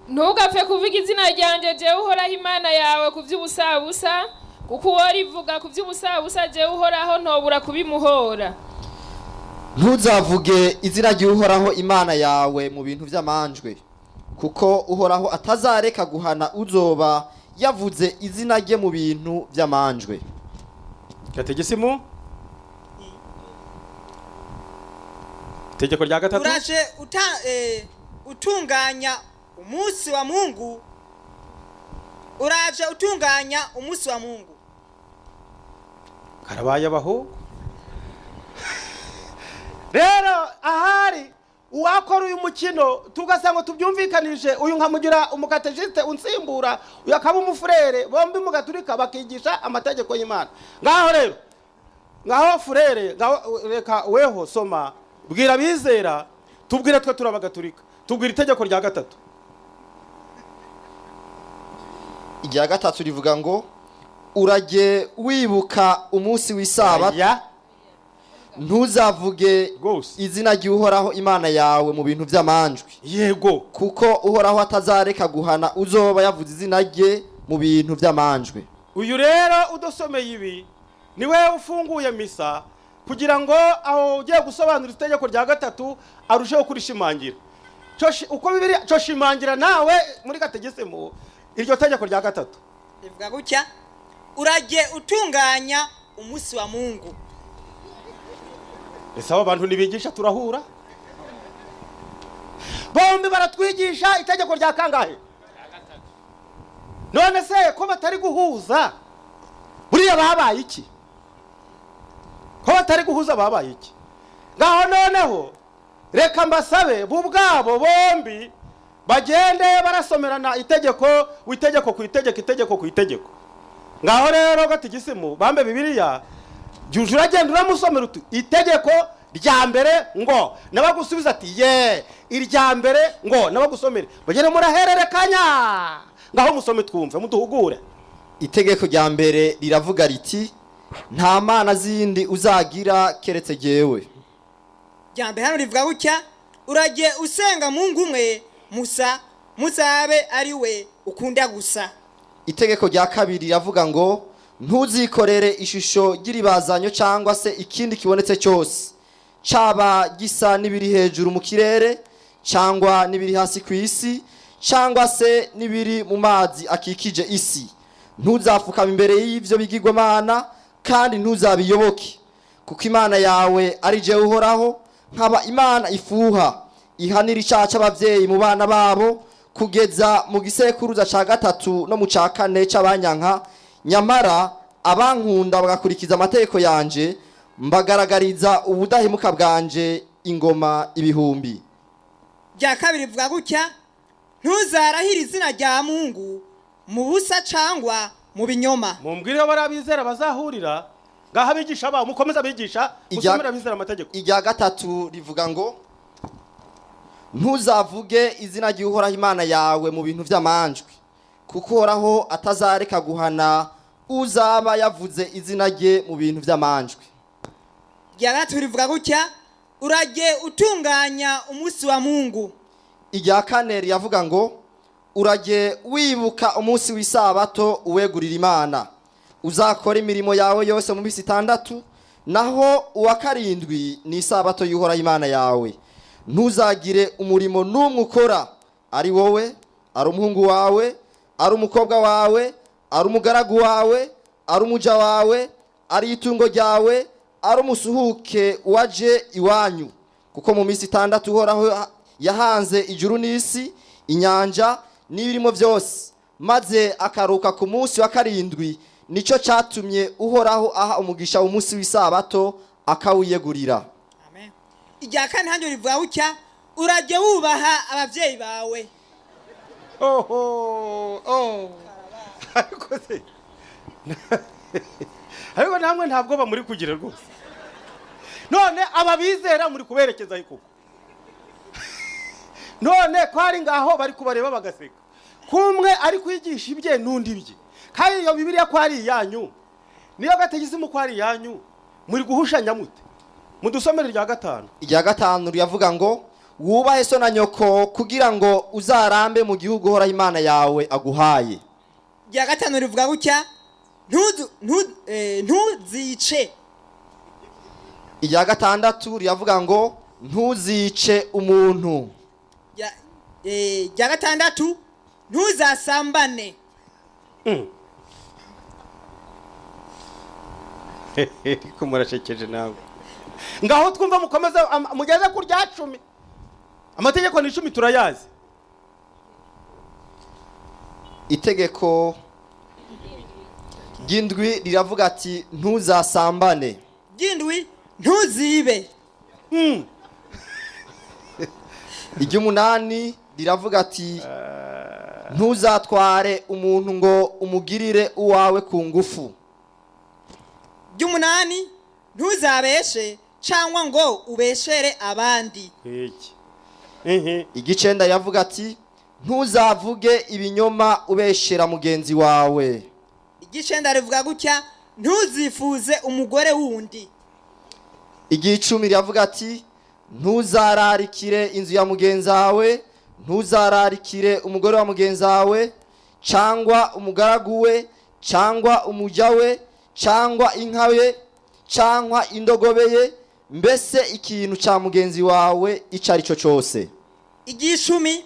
S2: Ntugapfe kuvuga izina ryanjye jewe Uhoraho Imana yawe ku by'ubusabusa, kuko uwo rivuga ku by'ubusabusa, jewe Uhoraho ntobura kubimuhora.
S3: Ntuzavuge izina ry'Uhoraho Imana yawe mu bintu by'amanjwe, kuko Uhoraho atazareka guhana uzoba yavuze izina rye mu bintu by'amanjwe.
S1: Gatigisimu, itegeko rya gatatu.
S4: Uraje utunganya umunsi wa Mungu, uraje utunganya umunsi wa Mungu.
S1: Karabaye abahungu rero. Ahari uwakora uyu mukino tugasanga tubyumvikanije, uyu nkamugira umukatejiste unsimbura, uyu akaba umufurere, bombi mugaturika bakigisha amategeko y'Imana. Ngaho rero, ngaho furere, ngaho reka weho soma, bwira abizera, tubwire twe turabagaturika, tubwira itegeko rya gatatu.
S3: Irya gatatu rivuga ngo: urajye wibuka umunsi w'isabato.
S1: Aya.
S3: Ntuzavuge
S1: Rwose.
S3: izina ry'Uhoraho Imana yawe mu bintu by'amanjwe, kuko Uhoraho atazareka guhana uzoba yavuze izina rye mu bintu by'amanjwe.
S1: Uyu rero udusomeye ibi niwe ufunguye misa, kugira ngo aho ugiye gusobanura itegeko rya gatatu arusheho kurishimangira. Uko Bibiri cyo shimangira nawe muri gategesemo iryo tegeko rya gatatu.
S4: Rivuga gutya: urajye utunganya umunsi wa Mungu.
S1: Ese abo bantu ntibigisha? Turahura bombi baratwigisha itegeko rya kangahe? None se ko batari guhuza, buriya babaye iki? Ko batari guhuza babaye iki? Ngaho noneho reka mbasabe bo ubwabo bombi bagende barasomerana itegeko, itegeko ku itegeko, itegeko ku itegeko. Ngaho rero gatigisimu bambe Bibiliya, jya uragenda uramusomera uti: itegeko rya mbere ngo, nabagusubiza ati: ye, irya mbere ngo, nabagusomere, bagende murahererekanya. Ngaho musome twumve, muduhugure.
S3: Itegeko rya mbere riravuga riti: nta mana zindi uzagira keretse jyewe.
S4: Rya mbere hano rivuga gutya: urajye usenga Mungu umwe musa, muzabe ari we ukunda gusa.
S3: Itegeko rya kabiri riravuga ngo: ntuzikorere ishusho ry'iribazanyo cyangwa se ikindi kibonetse cyose, caba gisa n'ibiri hejuru mu kirere, cyangwa n'ibiri hasi ku isi, cyangwa se n'ibiri mu mazi akikije isi. Ntuzapfukame imbere y'ibyo bigirwamana kandi ntuzabiyoboke, kuko Imana yawe ari jewe Uhoraho, nkaba Imana ifuha, ihanira icyaha cy'ababyeyi mu bana babo kugeza mu gisekuruza cya gatatu no mu cya kane cy'abanyanka. Nyamara abankunda bagakurikiza amategeko yanje, mbagaragariza ubudahemuka bwanje ingoma ibihumbi.
S4: Rya kabiri rivuga gutya: ntuzarahire izina rya Mungu mu busa cyangwa mu binyoma.
S1: Mumbwire iyo bari abizera bazahurira. Ngaho abigisha babo mukomeze abigisha, musomere abizera amategeko.
S3: Irya gatatu rivuga ngo: ntuzavuge izina ry'Uhoraho Imana yawe mu bintu by'amanjwe, kuko Uhoraho atazareka guhana Uzaba yavuze izina rye mu bintu by'amanjwe.
S4: Rya gatatu rivuga gutya: Urajye utunganya umunsi wa Mungu.
S3: Irya kane riravuga ngo: Urajye wibuka umunsi w'isabato uwegurira Imana. Uzakora imirimo yawe yose mu minsi 6, naho uwa karindwi ni isabato y'Uhoraho Imana yawe. Ntuzagire umurimo n'umwe ukora, ari wowe, ari umuhungu wawe, ari umukobwa wawe, ari umugaragu wawe, ari umuja wawe, ari itungo ryawe, ari umusuhuke waje iwanyu, kuko mu minsi 6 Uhoraho yahanze ijuru n'isi, inyanja n'ibirimo byose, maze akaruka ku munsi wa karindwi. Nicyo cyatumye Uhoraho aha umugisha umunsi w'isabato, akawiyegurira.
S4: Amen. Irya kane hanjye rivuga gutya: Urajye wubaha ababyeyi bawe.
S1: Oho, oh. Ariko se, ariko namwe ntabwo bamuri kugira rwose. None ababizera muri kuberekeza koko? None ko ari ngaho bari kubareba bagaseka, kumwe ari kwigisha ibye n'undi ibye, kandi iyo Bibiliya ko ari iyanyu, niyo gategisimu ko ari iyanyu, muri guhushanya mute? Mudusomere irya gatanu.
S3: Irya gatanu riravuga ngo: Wubahe so na nyoko, kugira ngo uzarambe mu gihugu Uhoraho Imana yawe aguhaye.
S4: Rya gatanu rivuga gutya: Ntuzice.
S3: Irya gatandatu riravuga ngo: Ntuzice umuntu.
S4: Rya gatandatu: Ntuzasambane.
S1: Ariko murashekeje nawe. Ngaho twumva, mukomeze mugeze ku rya 10. Amategeko ni 10, turayazi.
S3: Itegeko ry'indwi riravuga ati: Ntuzasambane.
S4: Ry'indwi: Ntuzibe.
S3: Iry'umunani riravuga ati: Ntuzatware umuntu ngo umugirire uwawe ku ngufu.
S4: Ry'umunani: Ntuzabeshe cyangwa ngo ubeshere abandi.
S1: Iki?
S3: Igicenda yavuga ati: Ntuzavuge ibinyoma ubeshera mugenzi wawe.
S4: Igicenda rivuga gutya: Ntuzifuze umugore wundi.
S3: Igicumi riravuga ati: Ntuzararikire inzu ya mugenzi wawe, ntuzararikire umugore wa mugenzi wawe, cyangwa umugaragu we, cyangwa umuja we, cyangwa inka ye, cyangwa indogobe ye, mbese ikintu cya mugenzi wawe icyo ari cyo cyose.
S4: Igicumi: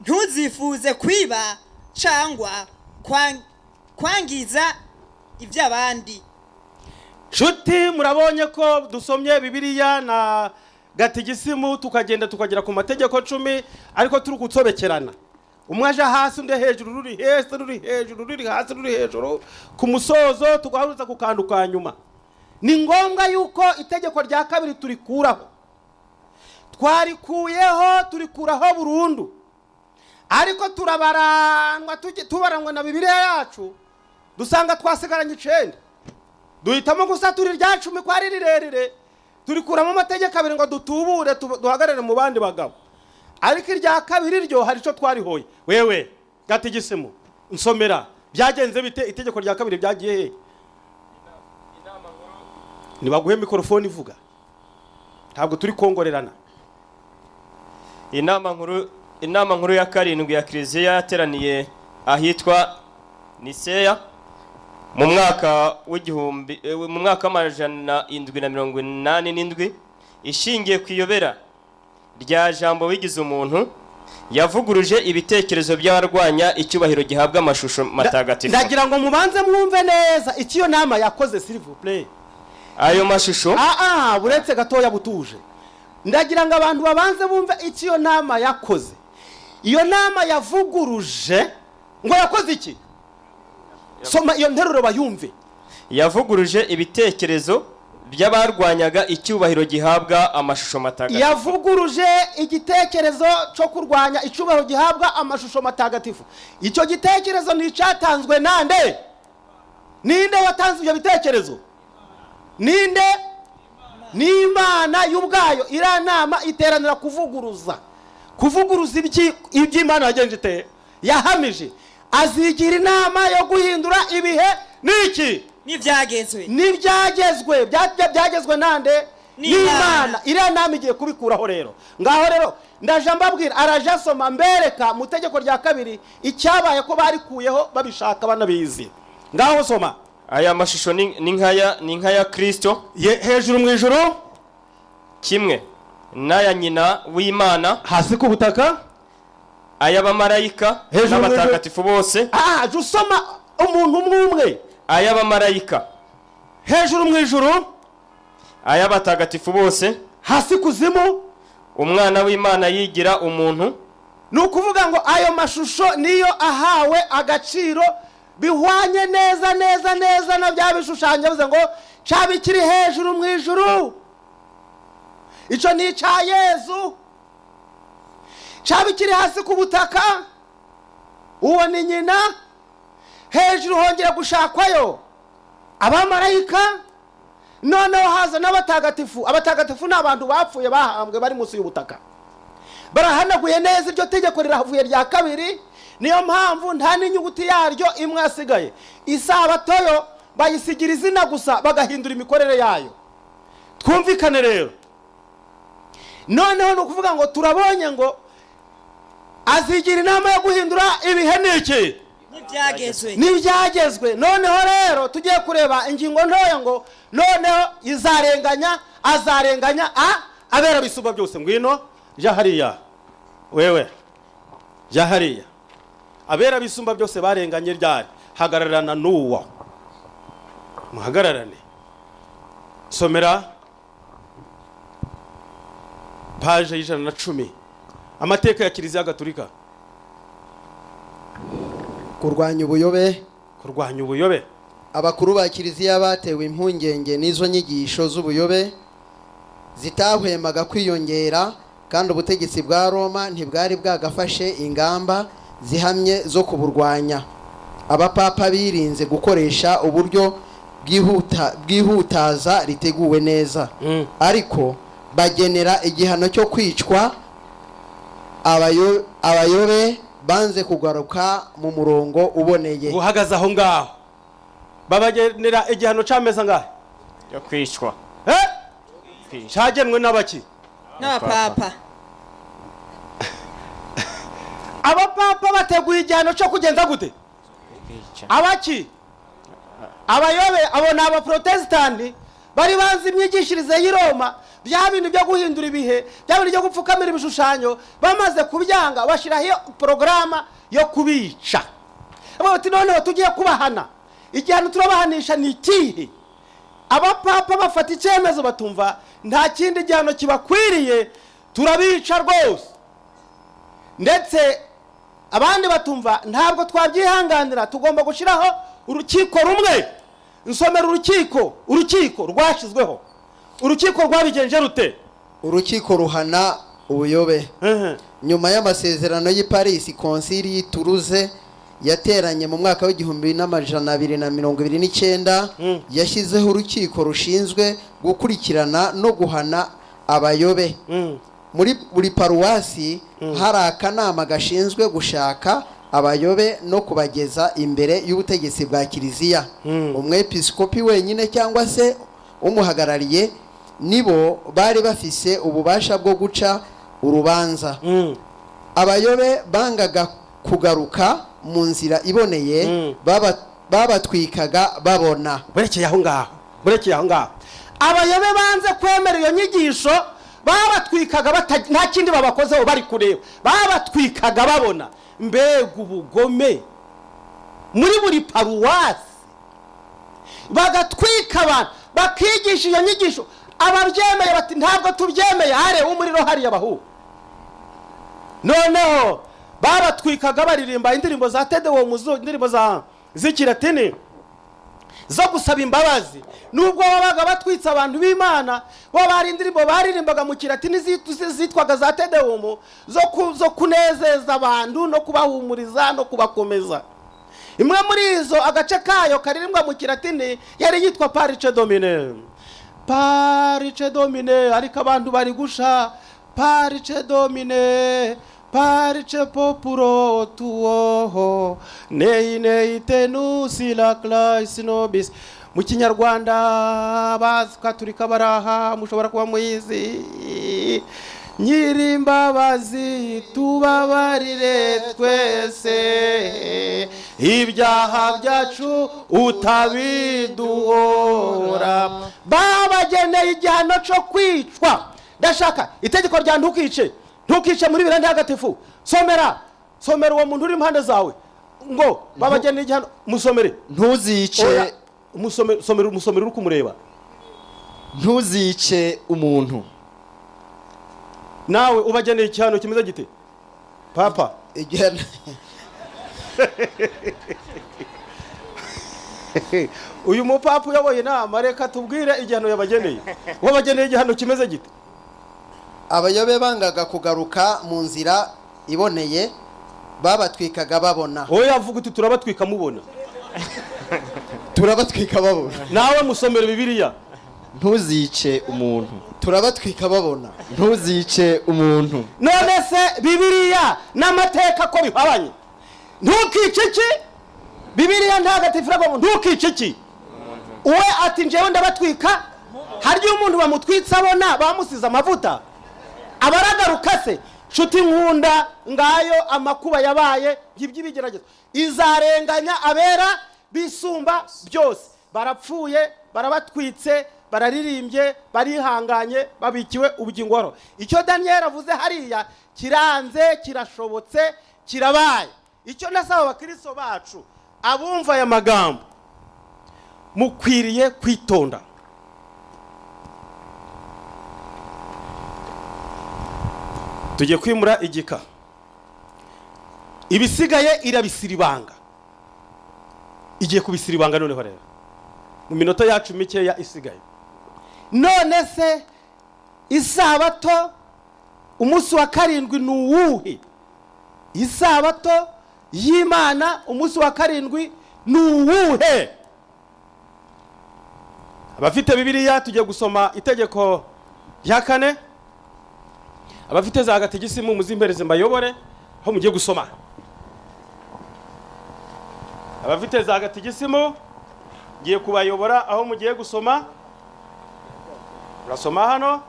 S4: Ntuzifuze kwiba cyangwa kwangiza iby'abandi.
S1: Nshuti, murabonye ko dusomye Bibiliya na gatigisimu, tukagenda tukagera ku mategeko 10, ariko turi gutsobekerana, umwe aje hasi, undi hejuru, ruri hasi ruri hejuru, ruri hasi ruri hejuru, ku musozo tugahuza ku kantu ka nyuma. Ni ngombwa yuko itegeko rya kabiri turikuraho. Twarikuyeho, turikuraho burundu, ariko turabarangwa, tubarangwa na Bibiliya yacu, dusanga twasigaranye 9. Duhitamo gusa turi rya 10 ko ari rirerire, turikuramo amategeko abiri ngo dutubure, duhagarare mu bandi bagabo. Ariko irya kabiri ryo hari icyo twarihoye. Wewe gatigisimu, nsomera, byagenze bite? Itegeko rya kabiri byagiye he? Nibaguhe mikorofone ivuga, ntabwo turi kongorerana.
S6: Inama nkuru ya karindwi ya kiliziya yateraniye ahitwa Niseya mu mwaka w'igihumbi mu mwaka w'787, ishingiye ku iyobera rya Jambo wigize umuntu, yavuguruje ibitekerezo by'abarwanya icyubahiro gihabwa amashusho matagatifu.
S1: Ndagira ngo mubanze mwumve neza icyo iyo nama yakoze, s'il vous plaît.
S6: Ayo mashusho
S1: Ah ah, buretse gatoya, butuje. Ndagira ngo abantu babanze bumve icyo iyo nama yakoze. Iyo nama yavuguruje ngo yakoze iki? Soma iyo nteruro bayumve.
S6: Yavuguruje ibitekerezo by'abarwanyaga icyubahiro gihabwa amashusho matagatifu.
S1: Yavuguruje igitekerezo cyo kurwanya icyubahiro gihabwa amashusho matagatifu. Icyo gitekerezo ni icyatanzwe nande? Ninde watanze ibyo bitekerezo? Ninde? Ni Imana y'ubwayo. Iriya nama iteranira kuvuguruza iby'Imana yagenje iteye, yahamije. Azigira inama yo guhindura ibihe. Niki?
S4: N'ibyagezwe.
S1: N'ibyagezwe. Byagezwe nande?
S4: N'Imana.
S1: N'Imana. Iriya nama igiye kubikuraho rero. Ngaho rero ndaje mbabwira, araje asoma mbereka mu tegeko rya kabiri icyabaye, ko barikuyeho babishaka banabizi. Ngaho soma.
S6: Aya mashusho ni nk'aya Kristo
S1: Ye, hejuru mu ijuru,
S6: kimwe n'aya nyina w'Imana
S1: hasi ku butaka,
S6: ay'abamarayika
S1: Hejuru mu ijuru.
S6: n'abatagatifu bose.
S1: Ah, jya usoma umuntu umwe umwe.
S6: Ay'abamarayika.
S1: Hejuru mu ijuru.
S6: Ay'abatagatifu bose.
S1: Hasi kuzimu.
S6: Umwana w'Imana yigira umuntu.
S1: Ni ukuvuga ngo ayo mashusho niyo ahawe agaciro bihwanye neza neza neza na bya bishushanyo. Bivuze ngo cyaba ikiri hejuru mu ijuru, icyo ni icya Yezu, cyaba ikiri hasi ku butaka, uwo ni nyina, hejuru hongera gushakwayo abamarayika, noneho haza n'abatagatifu. Abatagatifu ni abantu bapfuye, bahambwe, bari munsi y'ubutaka. Barahanaguye neza, iryo tegeko rirahavuye rya kabiri. Niyo mpamvu nta n'inyuguti yaryo imwe yasigaye. Isabato yo bayisigira izina gusa, bagahindura imikorere yayo. Twumvikane rero. Noneho ni ukuvuga ngo turabonye ngo azigira inama yo guhindura ibihe n'iki?
S4: N'ibyagezwe.
S1: N'ibyagezwe. Noneho rero tugiye kureba ingingo ntoya ngo noneho izarenganya, azarenganya abera bisumba byose. Ngwino, jya hariya wewe, jya hariya. Abera bisumba byose barenganye ryari? Hagararana n'uwo, muhagararane. Somera paje y'110, amateka ya Kiliziya Gatolika.
S8: Kurwanya ubuyobe.
S1: Kurwanya ubuyobe.
S8: Abakuru ba kiliziya batewe impungenge n'izo nyigisho z'ubuyobe zitahwemaga kwiyongera, kandi ubutegetsi bwa Roma ntibwari bwagafashe ingamba zihamye zo kuburwanya. Abapapa birinze gukoresha uburyo bwihuta bwihutaza riteguwe neza, ariko bagenera igihano cyo kwicwa abayobe banze kugaruka mu murongo uboneye.
S1: Uhagaze aho ngaho, babagenera igihano cy'amezi angahe?
S6: Yo kwicwa.
S1: Eh? Cyagenwe n'abaki?
S4: N'abapapa.
S1: Abapapa bateguye igihano cyo kugenza gute? Abaki? Abayobe. Abo ni Abaprotesitanti bari banzi imyigishirize y'i Roma, bya bintu byo guhindura ibihe, bya bintu byo gupfukamira ibishushanyo. Bamaze kubyanga, bashyiraho iyo porogaramu yo kubica. Bavuga bati: "Noneho tugiye kubahana, igihano turabahanisha ni ikihe?" Abapapa bafata icyemezo, batumva nta kindi gihano kibakwiriye, turabica rwose. Ndetse abandi batumva ntabwo twabyihanganira, tugomba gushyiraho urukiko rumwe. Nsomera urukiko rwashyizweho. Urukiko rwabigenje rute?
S8: Urukiko ruhana ubuyobe. Nyuma y'amasezerano y'i Paris, konsili y'i Toulouse yateranye mu mwaka w'1229 yashyizeho urukiko rushinzwe gukurikirana no guhana abayobe. Muri buri paruwasi hari akanama gashinzwe gushaka abayobe no kubageza imbere y'ubutegetsi bwa kiliziya. Umwepiskopi wenyine cyangwa se umuhagarariye nibo bari bafise ububasha bwo guca urubanza. Abayobe bangaga kugaruka mu nzira iboneye babatwikaga babona.
S1: Burekeye aho ngaho, burekeye aho ngaho. Abayobe banze kwemera iyo nyigisho babatwikaga nta kindi babakozeho, bari kureba, babatwikaga babona. Mbega ubugome! Muri buri paruwasi bagatwika abantu bakigisha iyo nyigisho. Ababyemeye bati: "Ntabwo tubyemeye, hare umuriro hariya bahu." Noneho babatwikaga baririmba indirimbo za Te Deum, indirimbo za z'ikilatini zo gusaba imbabazi. Nubwo babaga batwitse abantu b'Imana, bo bari indirimbo baririmbaga mu kilatini zitwaga za Te Deum, zo kunezeza abantu no kubahumuriza no kubakomeza. Imwe muri izo, agace kayo karirimbwa mu kilatini, yari yitwa "Parce Domine", "Parce Domine". Ariko abantu bari gusha: "Parce Domine, Parce populo tuo nei nei tenus la clais nobis. Mu Kinyarwanda Abakaturika baraha, mushobora kuba muyizi. Nyirimbabazi tubabarire twese ibyaha byacu utabiduhora. Babageneye igihano cyo kwicwa. Ndashaka itegeko rya ntukice, ntukice muri Bibiliya Ntagatifu. Somera, somera uwo muntu uri impande zawe ngo babageneye igihano, musomere.
S3: Ntuzice.
S1: Oya, musomere, somera, musomere uri kumureba.
S3: Ntuzice umuntu.
S1: Nawe ubageneye igihano kimeze gite, papa?
S8: Igihano.
S1: Uyu mupapa uyoboye inama, reka tubwire igihano yabageneye. Wabageneye igihano kimeze gite?
S8: Abayobe bangaga kugaruka mu nzira iboneye, babatwikaga babona.
S1: Wowe yavuga uti turabatwika mubona.
S8: Turabatwika babona.
S1: Nawe musomere Bibiliya.
S3: Ntuzice umuntu.
S8: Turabatwika babona.
S3: Ntuzice umuntu.
S1: None se Bibiliya n'amateka ko bihabanye? Ntukice iki? Bibiliya Ntagatifu iravuga ngo ntukice iki? Uwe ati njyewe ndabatwika. Harya umuntu bamutwitse abona bamusize amavuta abaragaruka se? Nshuti nkunda, ngayo amakuba yabaye iby'ibigeragezo. Izarenganya abera bisumba byose. Barapfuye, barabatwitse, bararirimbye, barihanganye, babikiwe ubugingo buhoraho. Icyo Daniel avuze hariya kiranze, kirashobotse, kirabaye. Icyo nasaba abakristo bacu, abumva aya magambo, mukwiriye kwitonda. Tugiye kwimura igika, ibisigaye irabisiribanga, igiye kubisiribanga noneho rero mu minota yacu mikeya isigaye. None se isabato umunsi wa karindwi ni uwuhe? Isabato y'Imana umunsi wa karindwi ni uwuhe? Abafite Bibiliya tugiye gusoma itegeko rya kane. Abafite za gatigisimu muzimpereze mbayobore aho mugiye gusoma. Abafite za gatigisimu ngiye kubayobora aho mugiye gusoma. Urasoma hano.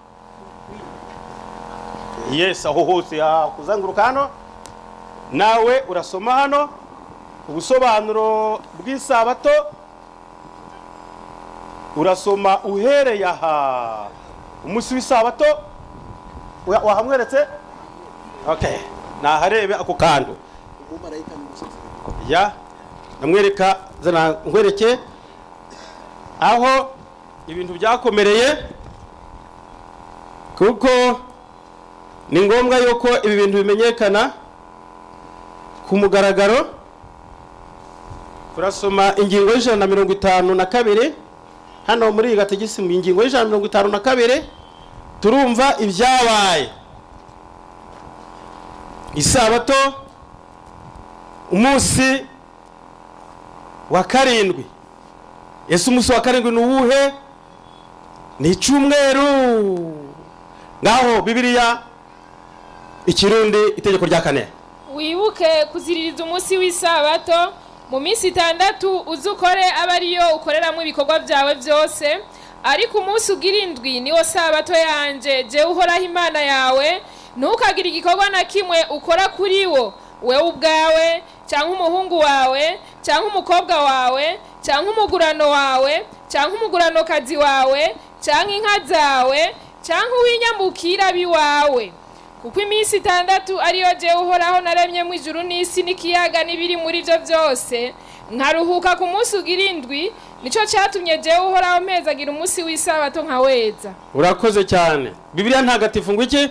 S1: Yes, aho hose kuzanguruka hano. Nawe urasoma hano ubusobanuro bw'isabato. Urasoma uhereye aha umunsi w'isabato. Wahamweretse? Okay, naharebe ako kantu. Ya namwereka, zana nkwereke aho ibintu byakomereye, kuko ni ngombwa yuko ibi bintu bimenyekana ku mugaragaro. Turasoma ingingo y'152 hano muri iyi gatigisimu, ingingo y'152 turumva ibyabaye. Isabato umunsi wa karindwi. Ese umunsi wa karindwi ni uwuhe? Ni icyumweru. Ngaho Bibiliya Ikirundi itegeko rya kane.
S2: Wibuke kuziririza umunsi w'isabato, mu minsi 6 uzukore aba ariyo ukoreramo ibikorwa byawe byose, ariko umunsi ugira indwi niwo sabato yanje, jewe Uhoraho Imana yawe. Ntukagire igikorwa na kimwe ukora kuri wo, wewe ubwawe cyangwa umuhungu wawe cyangwa umukobwa wawe cyangwa umugurano wawe cyangwa umuguranokazi wawe cyangwa inka zawe cyangwa uw'inyambukira biwawe, kuko iminsi 6 ariyo jewe Uhoraho naremye mu ijuru n'isi n'ikiyaga n'ibiri muri byo byose, nkaruhuka ku munsi ugira indwi. Nico cyatumye jewe Uhoraho mpezagira umunsi w'isabato nkaweza.
S1: Urakoze cyane. Bibiliya Ntagatifu ngo iki?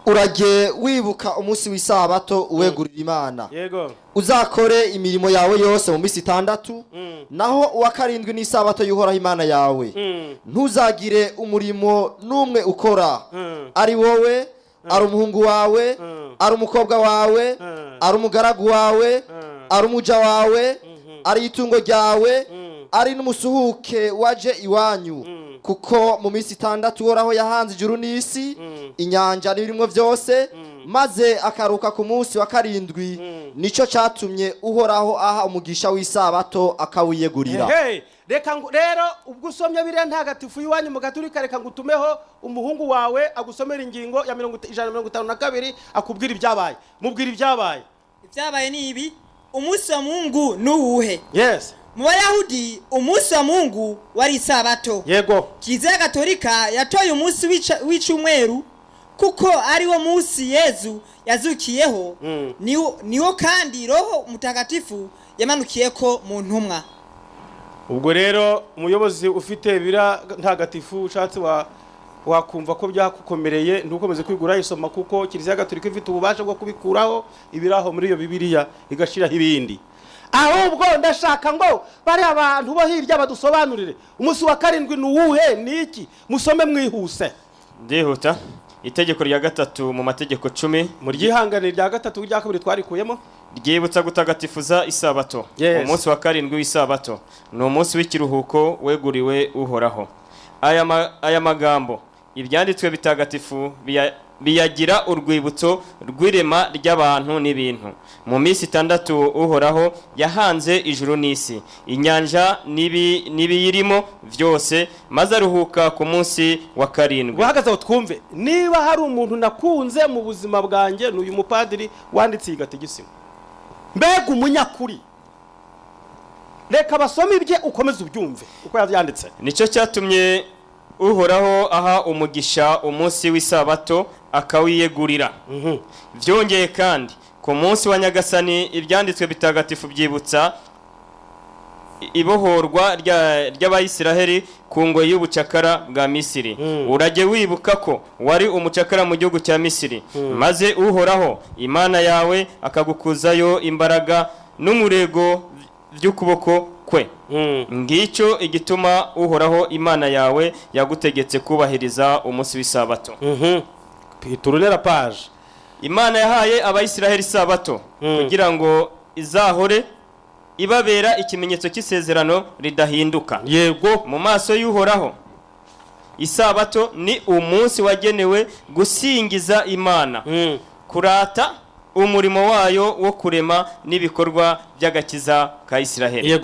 S3: Urage wibuka umunsi w'isabato uwegurira Imana.
S1: Yego.
S3: Uzakore imirimo yawe yose mu minsi 6, naho uwa karindwi n'isabato y'Uhoraho Imana yawe. Ntuzagire umurimo n'umwe ukora, ari wowe, ari umuhungu wawe, ari umukobwa wawe, ari umugaragu wawe, ari umuja wawe, ari itungo ryawe, ari n'umusuhuke waje iwanyu, kuko mu minsi 6 Uhoraho yahanze ijuru n'isi, inyanja n'ibirimo byose, Maze akaruka ku munsi wa karindwi, nicyo cyatumye Uhoraho aha umugisha w'isabato, akawiyegurira.
S1: Ehe, reka ngo rero ubwo usomye biriya ntagatifu y'iwanyu mu Gaturika, reka ngo utumeho umuhungu wawe agusomera ingingo ya 152, akubwira ibyabaye. Mubwira ibyabaye.
S4: Ibyabaye ni ibi: umunsi wa Mungu ni uwuhe?
S1: Yes.
S4: Mu Bayahudi, umunsi wa Mungu wari isabato. Kiliziya Gatolika yatoye umunsi w'icumweru kuko ari wo munsi Yezu yazukiyeho, niwo kandi Roho Mutagatifu yamanukiyeko mu ntumwa.
S1: Ubwo rero umuyobozi ufite biriya ntagatifu, ushatse wa wakumva ko byakukomereye, ntukomeze kwigura isoma, kuko Kiliziya Gatolika ifite ububasha bwo kubikuraho ibiraho muri iyo Bibiliya, igashyiraho ibindi. Ahubwo ndashaka ngo bariya bantu bo hirya badusobanurire umunsi wa karindwi ni uwuhe, ni iki? Musome mwihuse.
S6: Ndihuta. Itegeko rya gatatu mu mategeko 10
S1: Mu ryihangane, rya gatatu, rya kabiri twarikuyemo.
S6: ryibutsa gutagatifuza isabato. Umunsi wa karindwi w'isabato ni umunsi w'ikiruhuko weguriwe Uhoraho. Aya magambo ibyanditswe bitagatifu biyagira urwibutso rw'irema ry'abantu n'ibintu. Mu minsi 6 Uhoraho yahanze ijuru n'isi, inyanja n'ibiyirimo byose, maze aruhuka ku munsi wa karindwi.
S1: Uhagaze aho twumve. Niba hari umuntu nakunze mu buzima bwanjye, ni uyu mupadiri wanditse iyi gatigisimu. Mbega umunyakuri! Reka basome ibye, ukomeze ubyumve uko yabyanditse.
S6: Nicyo cyatumye Uhoraho aha umugisha umunsi w'isabato, akawiyegurira. Byongeye kandi, ku munsi wa Nyagasani, ibyanditswe bitagatifu byibutsa ibohorwa ry'Abayisiraheli ku ngoyi y'ubucakara bwa Misiri. Urajye wibuka ko wari umucakara mu gihugu cya Misiri, maze Uhoraho Imana yawe akagukuzayo imbaraga n'umurego by'ukuboko kwe. Ngicyo igituma Uhoraho Imana yawe yagutegetse kubahiriza umunsi w'isabato.
S1: Tournez la page.
S6: Imana yahaye Abayisiraheli isabato kugira ngo izahore ibabera ikimenyetso cy'isezerano ridahinduka. Mu maso y'Uhoraho, isabato ni umunsi wagenewe gusingiza Imana, kurata umurimo wayo wo kurema n'ibikorwa by'agakiza ka Isiraheli.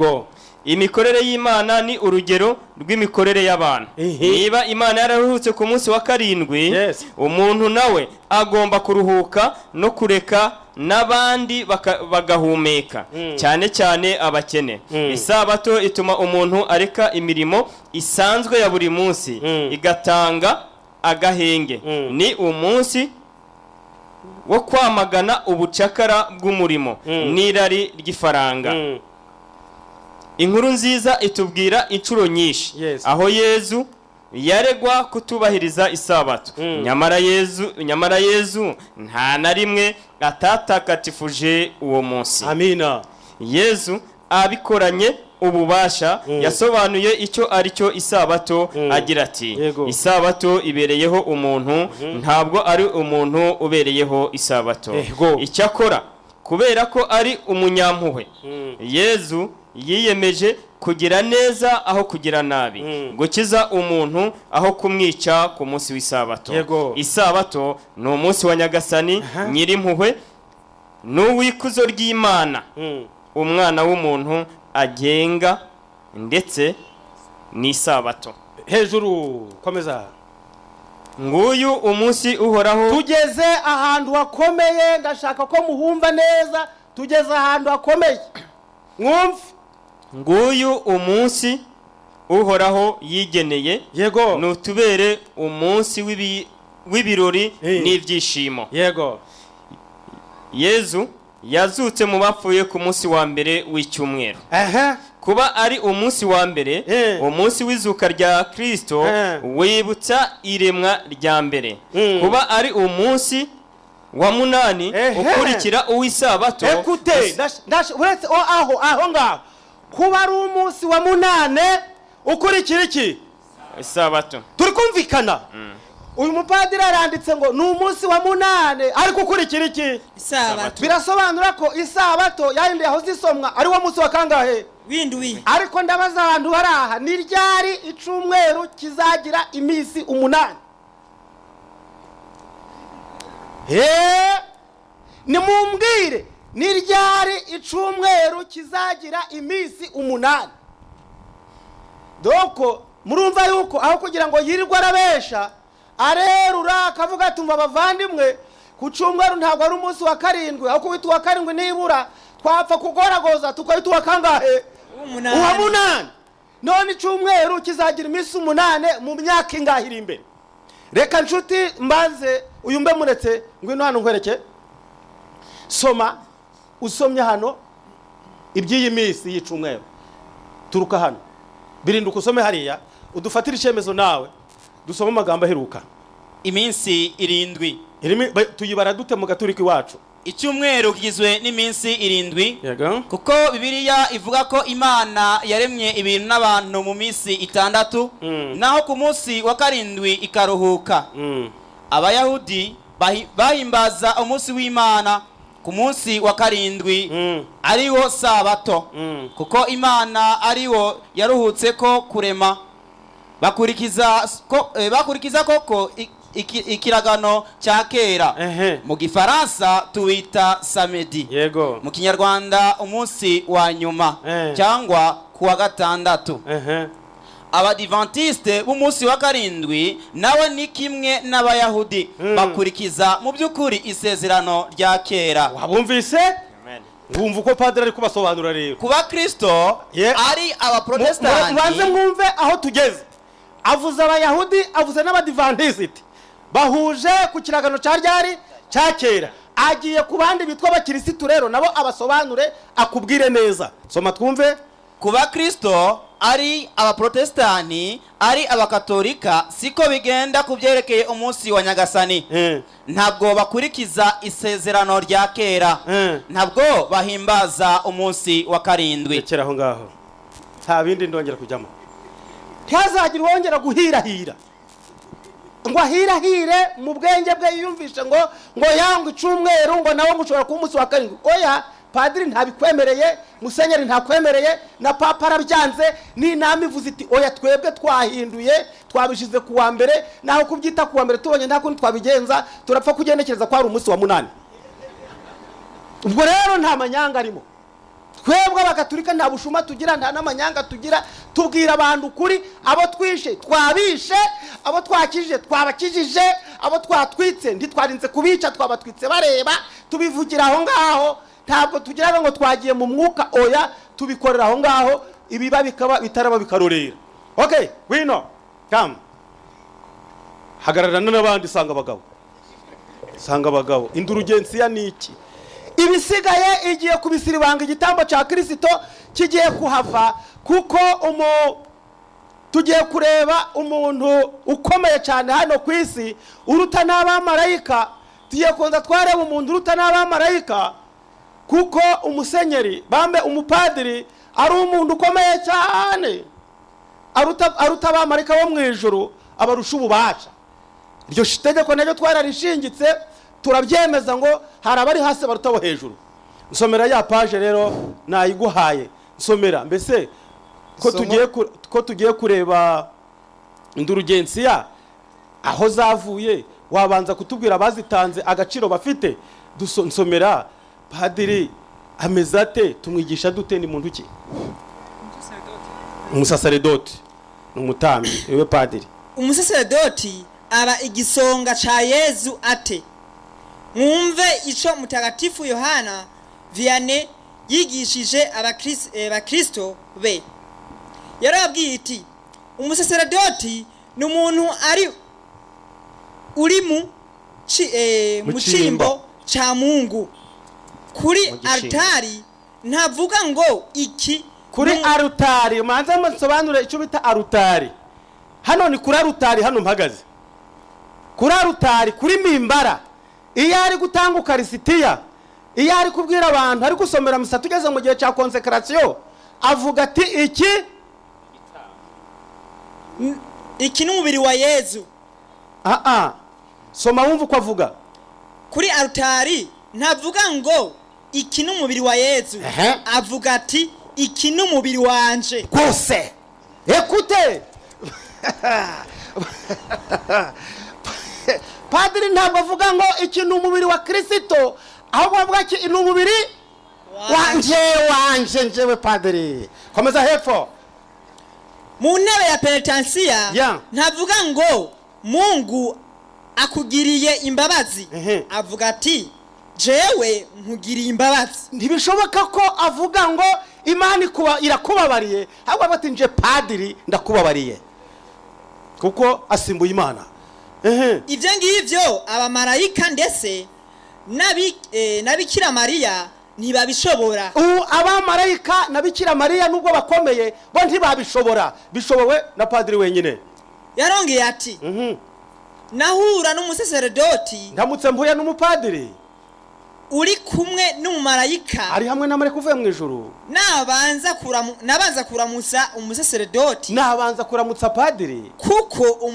S6: Imikorere y'Imana ni urugero rw'imikorere y'abantu. Niba Imana yararuhutse ku munsi wa karindwi, umuntu nawe agomba kuruhuka no kureka n'abandi bagahumeka, cyane cyane abakene. Isabato ituma umuntu areka imirimo isanzwe ya buri munsi, igatanga agahenge. Ni umunsi wo kwamagana ubucakara bw'umurimo n'irari ry'ifaranga. Inkuru Nziza itubwira inshuro nyinshi aho Yezu yaregwa kutubahiriza isabato. Nyamara Yezu nta na rimwe atatagatifuje uwo munsi.
S1: Amina.
S6: Yezu abikoranye ububasha yasobanuye icyo ari cyo isabato, agira ati: "Isabato ibereyeho umuntu, ntabwo ari umuntu ubereyeho isabato." Icyakora kubera ko ari umunyampuhwe, Yezu yiyemeje kugira neza aho kugira nabi, gukiza umuntu aho kumwica ku munsi w'isabato. Isabato ni umunsi wa Nyagasani Nyirimpuhwe n'uw'ikuzo ry'Imana, umwana w'umuntu agenga ndetse n'isabato.
S1: Hejuru, komeza.
S6: Nguyu umunsi Uhoraho
S1: Tugeze ahantu hakomeye, ndashaka ko muhumva neza. Tugeze ahantu hakomeye, mwumve.
S6: Nguyu umunsi Uhoraho yigeneye, nutubere umunsi w'ibirori n'ibyishimo. Yezu yazutse mu bapfuye ku munsi wa mbere w'icyumweru. Kuba ari umunsi wa mbere, umunsi w'izuka rya Kristo, wibutsa iremwa rya mbere. Kuba ari umunsi wa munani ukurikira uw'isabato.
S1: Écoute, uretse aho ngaho, kuba ari umunsi wa munane ukurikira iki?
S6: Isabato.
S1: Turi kumvikana? Uyu mupadiri aranditse ngo ni umunsi wa munane ariko ukurikira iki?
S4: Isabato.
S1: Birasobanura ko isabato yayindi yahoze isomwa ari wo munsi wa kangahe?
S4: W'indwi.
S1: Ariko ndabaza abantu bari aha: ni ryari icumweru kizagira iminsi 8? He, nimumbwire, ni ryari icumweru kizagira iminsi 8? Doko murumva yuko aho kugira ngo yirirwe arabesha, arerura akavuga ati: "Umva abavandimwe, ku cyumweru ntabwo ari umunsi wa karindwi, aho kuwita uwa karindwi nibura twapfa kugoragoza tukawita uwa kangahe?" Uwa munani. None icyumweru kizagira iminsi 8 mu myaka ingahe iri imbere? Reka nshuti mbanze uyu mbe muretse. Ngwino hano nkwereke. Soma, usomye hano iby'iyi minsi y'icumweru. Turuka hano, birinduka, usome hariya, udufatire icyemezo nawe. Dusome amagambo aheruka.
S7: Iminsi 7.
S1: Tuyibara dute mu gaturika iwacu?
S7: Icyumweru kigizwe n'iminsi 7,
S1: Yego.
S7: kuko Bibiliya ivuga ko Imana yaremye ibintu n'abantu mu minsi 6, naho ku munsi wa karindwi ikaruhuka. Abayahudi bahimbaza umunsi w'Imana ku munsi wa karindwi, ariwo Sabato, kuko Imana ariwo yaruhutse ko kurema. Bakurikiza koko ikiragano cya kera. Mu Gifaransa tuwita samedi, mu Kinyarwanda umunsi wa nyuma cyangwa ku wa gatandatu. Abadivantiste b'umunsi wa karindwi nawe ni kimwe n'Abayahudi, bakurikiza mu by'ukuri isezerano rya kera.
S1: Wabumvise? Wumva uko padiri ari kubasobanura rero.
S7: Ku Bakristo ari Abaprotesitanti.
S1: Mubanze mwumve aho tugeze. Avuze Abayahudi, avuze n'Abadivantisiti, bahuje ku kiragano cya ryari? Cya kera. Agiye ku bandi bitwa Abakirisitu rero, nabo abasobanure, akubwire neza. Soma twumve.
S7: Ku Bakristo ari Abaprotesitanti ari Abakatolika, siko bigenda ku byerekeye umunsi wa Nyagasani. Ntabwo bakurikiza isezerano rya kera, ntabwo bahimbaza umunsi wa karindwi.
S1: Rekera aho ngaho, nta bindi ndongera kujyamo. Ntihazagire uwongera guhirahira ngo ahirahire mu bwenge bwe, yiyumvishe ngo yangwe icumweru, ngo nawe ngo ushobora kuba umunsi wa karindwi. Oya, padiri ntabikwemereye, musenyeri ntakwemereye, na papa arabyanze, n'inama ivuze iti: "Oya, twebwe twahinduye, twabishyize ku wa mbere." Naho kubyita ku wa mbere, tubonye nta kundi twabigenza, turapfa kugenekereza ko ari umunsi wa munani. Ubwo rero nta manyanga arimo. Twebwe Abagatulika nta bushuma tugira, nta n'amanyanga tugira. Tubwira abantu ukuri. Abo twishe twabishe, abo twakijije twabakijije, abo twatwitse ntitwarinze kubica, twabatwitse bareba. Tubivugira aho ngaho, ntabwo tugira ngo twagiye mu mwuka. Oya, tubikorera aho ngaho, ibiba bikaba, bitaraba bikarorera. Okay, wino come, hagararana n'abandi. Sanga abagabo, sanga abagabo. Indurugensiya ni iki? Ibisigaye igiye kubisiribanga. Igitambo cya Kirisito kigiye kuhava, kuko tugiye kureba umuntu ukomeye cyane hano ku isi, uruta n'abamarayika. Tugiye kuza twareba umuntu uruta n'abamarayika, kuko umusenyeri, bambe umupadiri, ari umuntu ukomeye cyane, aruta abamarayika bo mu ijuru, abarusha ububasha. Iryo tegeko naryo twararishingitse, turabyemeza ngo hari abari hasi baruta abo hejuru. Nsomera ya page rero nayiguhaye. Nsomera mbese ko
S8: Isomo.
S1: Ko tugiye kureba indurugensiya aho zavuye, wabanza kutubwira abazitanze, agaciro bafite. Nsomera, padiri ameze ate? Tumwigisha dute? Ni muntu ki? Umusaseredoti ni umutambyi, niwe padiri.
S4: Umusaseredoti aba igisonga ca Yezu ate? Mwumve ico Mutagatifu Yohana Vianney yigishije abakristo be. Yarababwiye iti: "Umusaseredoti ni umuntu ari uri
S1: Mu
S4: mu
S1: cimbo.
S4: cimbo ca Mungu kuri
S1: Mu gishingo.
S4: altari. Ntavuga ngo iki
S1: Kuri arutari. Manze nsobanure icyo bita arutari. Hano ni kuri arutari, hano mpagaze kuri arutari, kuri mimbara. Iyo ari gutanga ukarisitiya, iyo ari kubwira abantu, ari gusomera misa, tugeze mu gihe cya konsekarasiyo, avuga ati: "Iki
S4: Iki ni umubiri wa Yezu."
S1: Aa, soma wumva uko avuga.
S4: Kuri altari ntavuga ngo: "Iki ni umubiri wa Yezu." Avuga ati: "Iki ni umubiri wanje."
S1: Rwose ekute. Padiri ntabwo avuga ngo iki ni umubiri wa Kirisito, ahubwo avuga iki ni umubiri wanje, wanje njyewe padiri. Komeza hepfo.
S4: Mu ntebe ya penetensiya ntavuga ngo Mungu akugiriye imbabazi, avuga ati jewe nkugiriye imbabazi.
S1: Ntibishoboka ko avuga ngo Imana irakubabariye, ahubwo avuga ati nje padiri ndakubabariye, kuko asimbuye Imana.
S4: Ibyo ngibyo abamarayika ndetse na Bikira Mariya ntibabishobora.
S1: Ubu abamarayika na Bikira Mariya nubwo bakomeye bo ntibabishobora, bishobowe na padiri wenyine.
S4: Yarongeye ati nahura n'umusaseredoti,
S1: ndamutse mpuye n'umupadiri
S4: uri kumwe n'umumarayika,
S1: ari hamwe na marayika uvuye mu ijuru,
S4: nabanza kuramutsa umusaseredoti,
S1: nabanza kuramutsa padiri,
S4: kuko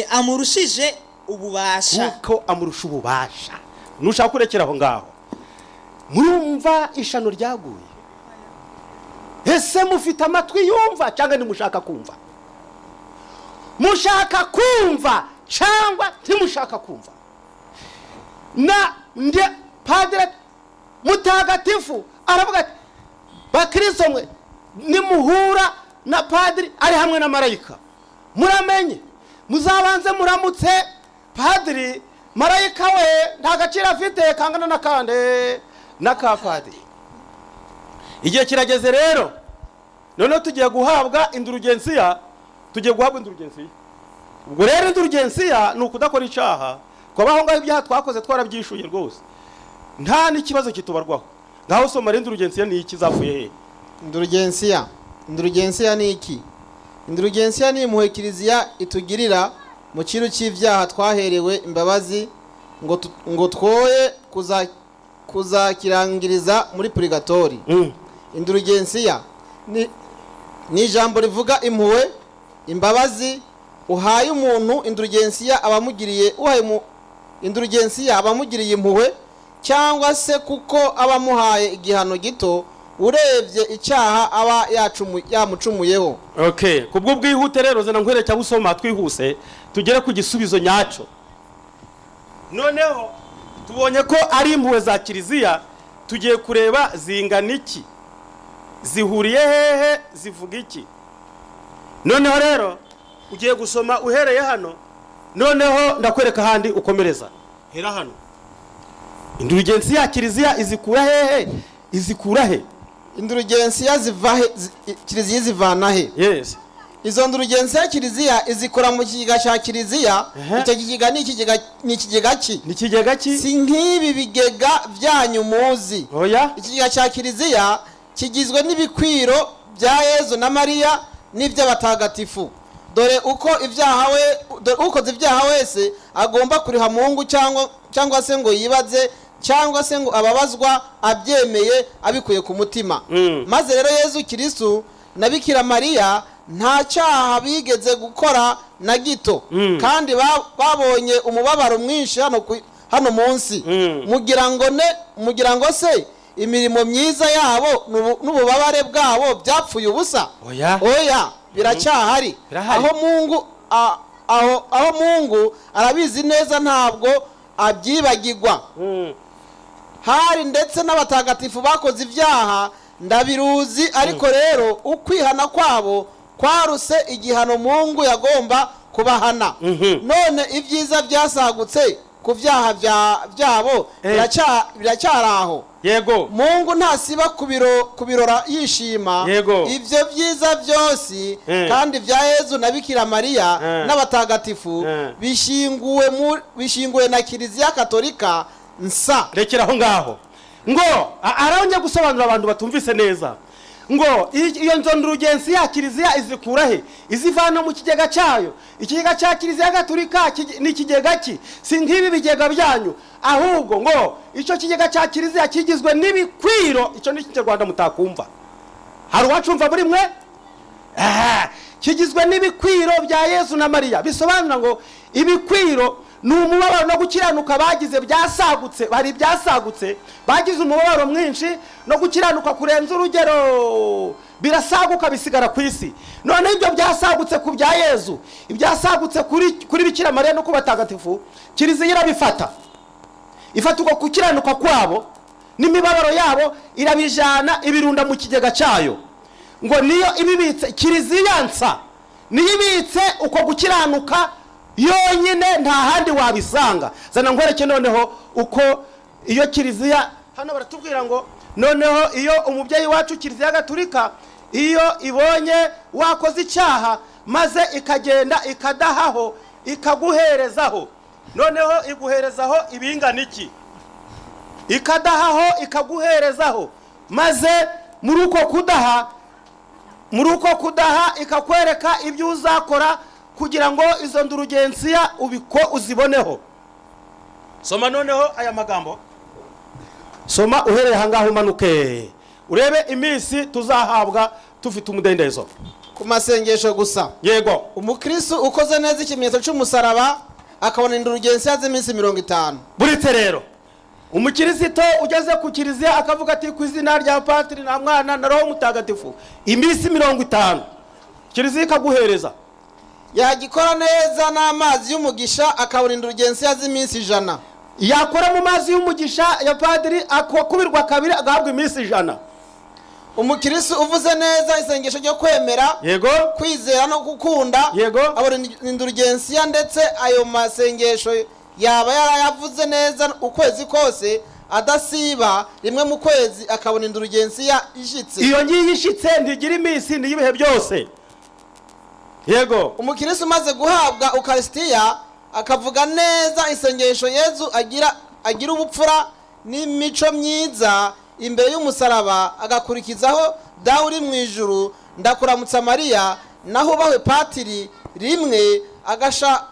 S4: amurushije ububasha,
S1: kuko amurusha ububasha. Nushaka kurekera aho ngaho, murumva ishano ryaguye. Ese mufite amatwi yumva cyangwa ntimushaka kumva? Mushaka kumva cyangwa ntimushaka kumva? Na nde padiri mutagatifu aravuga ati bakristo mwe nimuhura na padiri ari hamwe na marayika, muramenye muzabanze muramutse padiri, marayika we nta gaciro afite kangana n'akande n'aka padiri. Igihe kirageze rero, noneho tugiye guhabwa indurugensiya, tugiye guhabwa indurugensiya. Ubwo rero indurugensiya ni ukudakora icyaha, kuba aho ngaho ibyaha twakoze twarabyishuye rwose, nta n'ikibazo kitubarwaho. Ngaho soma rero indurugensiya ni iki, zavuye he?
S9: Indurugensiya, indurugensiya ni iki? Indurugensiya ni impuhwe Kiliziya itugirira mu kiru cy'ibyaha twaherewe imbabazi, ngo twoye kuzakirangiriza muri purigatori. Indurugensiya ni ijambo rivuga impuhwe, imbabazi uhaye umuntu. Indurugensiya abamugiriye, uhaye indurugensiya abamugiriye impuhwe, cyangwa se kuko abamuhaye igihano gito urebye icyaha aba yamucumuyeho.
S1: Okay, kubwo bwihute rero zana nkwereke aho usoma twihuse tugere ku gisubizo nyacyo. Noneho tubonye ko ari impuhwe za Kiliziya, tugiye kureba zingana iki, zihuriye hehe, zivuga iki. Noneho rero ugiye gusoma uhereye hano, noneho ndakwereka ahandi ukomereza. Hera hano. Indurugensiya ya Kiliziya izikura hehe? Izikura he?
S9: Indurugensiya ziva he? Kiliziya izivana he?
S1: Yes.
S9: Izo ndurugensiya Kiliziya izikora mu kigega cya Kiliziya. Icyo kigega ni ikigega, ni ikigega ki?
S1: Ni ikigega ki?
S9: Si nk'ibi bigega byanyu muzi.
S1: Oya.
S9: Ikigega cya Kiliziya kigizwe n'ibikwiro bya Yezu na Mariya n'iby'abatagatifu. Dore uko ibyaha we, dore ukoze ibyaha wese agomba kuriha Mungu, cyangwa se ngo yibaze, cyangwa se ngo ababazwa abyemeye abikuye ku mutima. Maze rero Yezu Kristo na Bikira Mariya nta cyaha bigeze gukora na gito, kandi babonye umubabaro mwinshi hano munsi. Mugira ngo se imirimo myiza yabo n'ububabare bwabo byapfuye ubusa?
S1: Oya,
S9: oya, biracyahari. Aho Mungu aho Mungu arabizi neza, ntabwo abyibagirwa. Hari ndetse n'abatagatifu bakoze ibyaha ndabiruzi, ariko rero ukwihana kwabo kwaruse igihano Mungu yagomba kubahana. None ibyiza byasagutse ku byaha byabo biracyari aho.
S1: Yego.
S9: Mungu ntasiba kubirora yishima.
S1: Yego.
S9: Ibyo byiza byose kandi bya Yezu na Bikira Mariya n'abatagatifu bishinguwe na Kiliziya Katolika nsa.
S1: Rekera aho ngaho. Ngo arongeye gusobanura abantu batumvise neza. Ngo iyo ndurugensi ya Kiliziya izikura he? Izivana mu kigega cyayo. Ikigega cya Kiliziya Gatolika ni ikigega ki? Si nk'ibi bigega byanyu, ahubwo ngo icyo kigega cya Kiliziya kigizwe n'ibikwiro. Icyo ni Ikinyarwanda mutakumva. Hari uwacumva muri mwe? Kigizwe n'ibikwiro bya Yezu na Mariya. Bisobanura ngo ibikwiro ni umubabaro no gukiranuka bagize byasagutse, bari byasagutse, bagize umubabaro mwinshi no gukiranuka kurenza urugero. Birasaguka, bisigara ku isi. Noneho ibyo byasagutse ku bya Yezu, ibyasagutse kuri Bikira Mariya no ku batagatifu, Kiliziya irabifata, ifata uko gukiranuka kwabo n'imibabaro yabo, irabijana, ibirunda mu kigega cyayo, ngo niyo ibibitse. Kiliziya nsa niyo ibitse uko gukiranuka yonyine, nta handi wabisanga. Zana nkwereke noneho uko iyo Kiliziya. Hano baratubwira ngo noneho iyo umubyeyi wacu Kiliziya Gatulika, iyo ibonye wakoze icyaha, maze ikagenda ikadahaho, ikaguherezaho, noneho iguherezaho ibingana iki? Ikadahaho, ikaguherezaho, maze muri uko kudaha ikakwereka ibyo uzakora kugira ngo izo ndurugensiya ubiko uziboneho. Soma noneho aya magambo, soma uhereye ahangaha umanuke, urebe iminsi tuzahabwa tufite umudendezo.
S9: Ku masengesho gusa.
S1: Yego.
S9: Umukristo ukoze neza ikimenyetso cy'umusaraba akabona indulgensiya z'iminsi 50.
S1: Buretse rero, umukirisito ugeze ku kiliziya akavuga ati: "Ku izina rya Patiri na Mwana na Roho Mutagatifu", iminsi 50 kiliziya ikaguhereza.
S9: Yagikora neza n'amazi y'umugisha akabona indulgensiya z'iminsi 100.
S1: Yakora mu mazi y'umugisha ya padiri, akakubirwa kabiri, agahabwa iminsi 100.
S9: Umukristo uvuze neza isengesho ryo kwemera, kwizera no gukunda, abona indulgensiya, ndetse ayo masengesho yaba yarayavuze neza ukwezi kose adasiba rimwe mu kwezi, akabona indulgensiya ishitse.
S1: Iyo ngiyo ishitse ntigira iminsi, ni iy'ibihe byose, yego.
S9: Umukristo umaze guhabwa ukarisitiya akavuga neza isengesho Yezu agira ubupfura n'imico myiza imbere y'umusaraba, agakurikizaho Dawe uri mu ijuru, Ndakuramutsa Mariya, naho ubahwe patiri rimwe agasha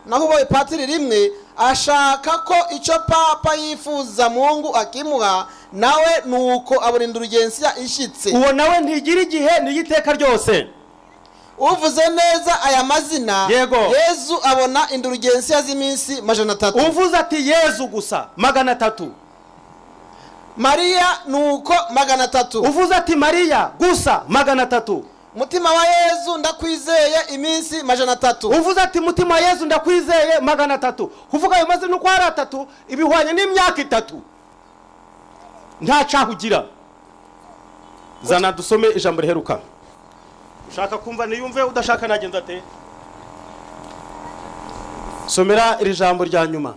S9: naho ubahwe patiri rimwe ashaka ko icyo papa yifuza Mungu akimuha, nawe nuko abona indulgensiya ishitse.
S1: Uwo nawe ntigira igihe, ni iy'iteka ryose.
S9: Uvuze neza aya mazina, Yezu, abona indulgensiya z'iminsi 300.
S1: Uvuze ati "Yezu" gusa, 300.
S9: Mariya nuko, 300.
S1: Uvuze ati "Mariya" gusa, 300.
S9: Mutima wa Yezu ndakwizeye, iminsi 300.
S1: Uvuze ati "Mutima wa Yezu ndakwizeye", 300. Kuvuga ayo mazina uko ari atatu ibihwanye n'imyaka 3, nta cyaha ugira. Zana dusome ijambo riheruka. Ushaka kumva niyumve, udashaka nagenza ate? Somera iri jambo rya nyuma,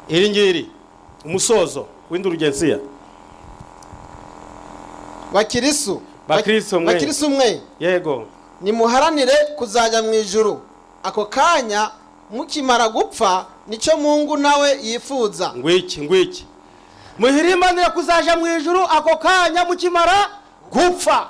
S1: iri ngiri, umusozo w'indurugensiya.
S9: Bakirisu.
S1: Bakristo mwe.
S9: Bakirisu mwe, nimuharanire kuzajya mu ijuru ako kanya mukimara gupfa. Nicyo Mungu nawe yifuza.
S1: Ngwiki, ngwiki: muhirimbanire kuzaja mu ijuru ako kanya mukimara gupfa.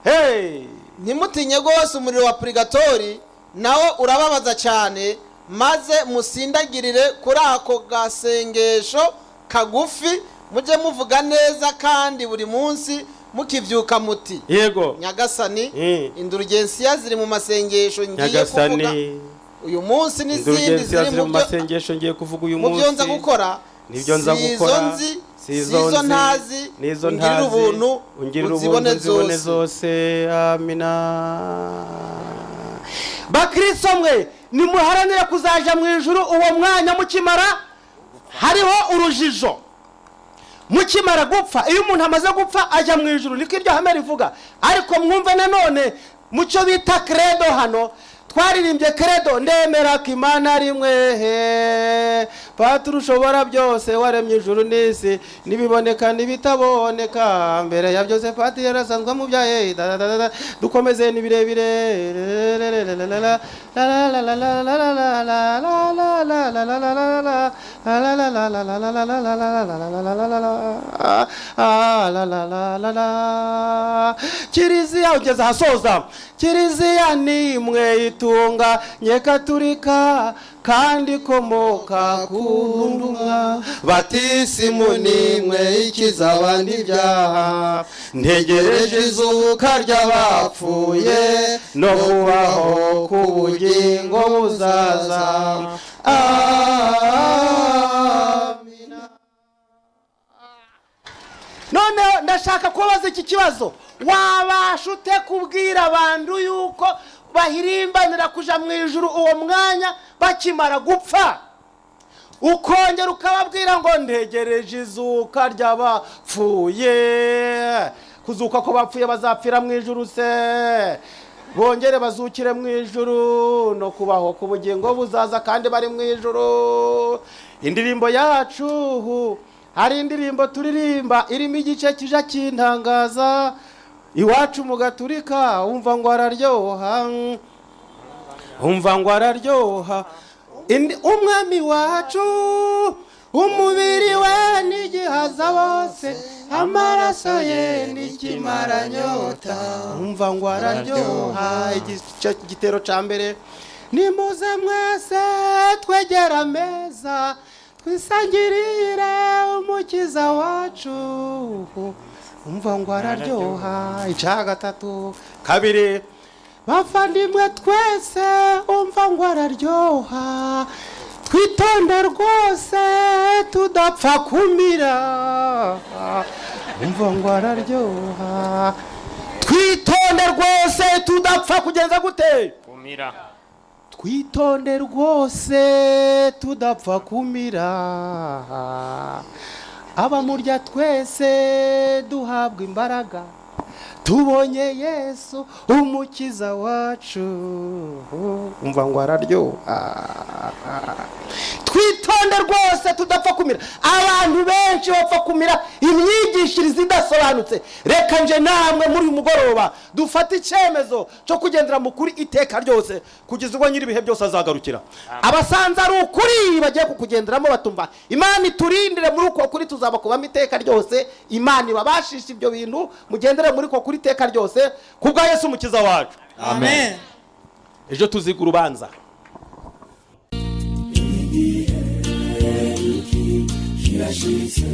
S1: Hey!
S9: Ntimutinye rwose umuriro wa purigatori, nawo urababaza cyane. Maze musindagirire kuri ako gasengesho kagufi, mujye muvuga neza kandi buri munsi mukibyuka muti: "Nyagasani, indulgensiya ziri mu masengesho ngiye kuvuga
S1: Nyagasani,
S9: uyu munsi n'izindi
S1: indulgensiya
S9: ziri
S1: ziri mu
S9: mu byo
S1: masengesho ngiye kuvuga uyu
S9: mu byo nza
S1: munsi
S9: gukora,
S1: nibyo nza
S9: si izo
S1: gukora,
S9: nzi,
S1: si
S9: si
S1: izo
S9: izo
S1: nzi,
S9: ntazi,
S1: n'izo
S9: ungirire
S1: ntazi,
S9: ubuntu
S1: ungirire ubuntu
S9: uzibone
S1: nzibone
S9: zose."
S1: zose. Amina. Bakristo mwe, nimuharanire kuzaja mu ijuru uwo mwanya mukimara. Hariho urujijo: mukimara gupfa. Iyo umuntu amaze gupfa ajya mu ijuru, niko iryo hame rivuga. Ariko mwumve nanone mu cyo bita credo, hano twaririmbye credo: "Ndemera ko Imana ari imwe he, Patiri ushobora byose, waremye ijuru n'isi n'ibiboneka n'ibitaboneka. Mbere ya byose Patiri yarasanzwe amubyaye." Da, da, da, da. Dukomeze, ni birebire. Kiliziya ugeze ahasoza: "Kiliziya ni imwe itunga nyekaturika kandi ikomoka ku ntumwa.
S8: Batisimu ni imwe ikiza abandi ibyaha. Ntegereje izuka ry'abapfuye no kubaho k'ubugingo buzaza. Amina."
S1: Noneho ndashaka kubabaza iki kibazo. Wabasha ute kubwira abantu yuko bahirimbanira kuja mu ijuru uwo mwanya bakimara gupfa, ukongera ukababwira ngo ntegereje izuka ry'abapfuye? Kuzuka ko bapfuye bazapfira mu ijuru se, bongere bazukire mu ijuru no kubaho ku bugingo buzaza kandi bari mu ijuru? Indirimbo yacu, hari indirimbo turirimba irimo igice kija kintangaza. Iwacu mu Gaturika, umva ngo araryoha, umva ngo araryoha. Umwami wacu, umubiri we n'igihaza bose, amaraso ye n'ikimaranyota, umva ngo araryoha. Igice, igitero ca mbere: nimuze mwese twegera ameza, twisangirire Umukiza wacu, umva ngo araryoha. Ica gatatu, kabiri: bavandimwe twese, umva ngo araryoha, twitonde rwose tudapfa kumira, umva ngo araryoha. Twitonde rwose tudapfa kugenza gute?
S6: Kumira.
S1: Twitonde rwose tudapfa kumira. Abamurya twese duhabwa imbaraga, tubonye Yesu Umukiza wacu, umva ngo araryoha. Twitonde rwose tudapfa kumira. Abantu benshi bapfa kumira imyigishirize idasobanutse. Reka nje namwe muri uyu mugoroba dufate icyemezo cyo kugendera mu kuri iteka ryose, kugeza ubwo nyiri ibihe byose azagarukira. Abasanze ari ukuri bagiye kukugenderamo batumva. Imana iturindire muri uko kuri, tuzaba kubamo iteka ryose. Imana ibabashisha ibyo bintu, mugendere muri uko kuri iteka ryose, ku bwa Yesu Umukiza wacu.
S4: Amen.
S1: Ejo tuziga urubanza.
S10: Kirashitse.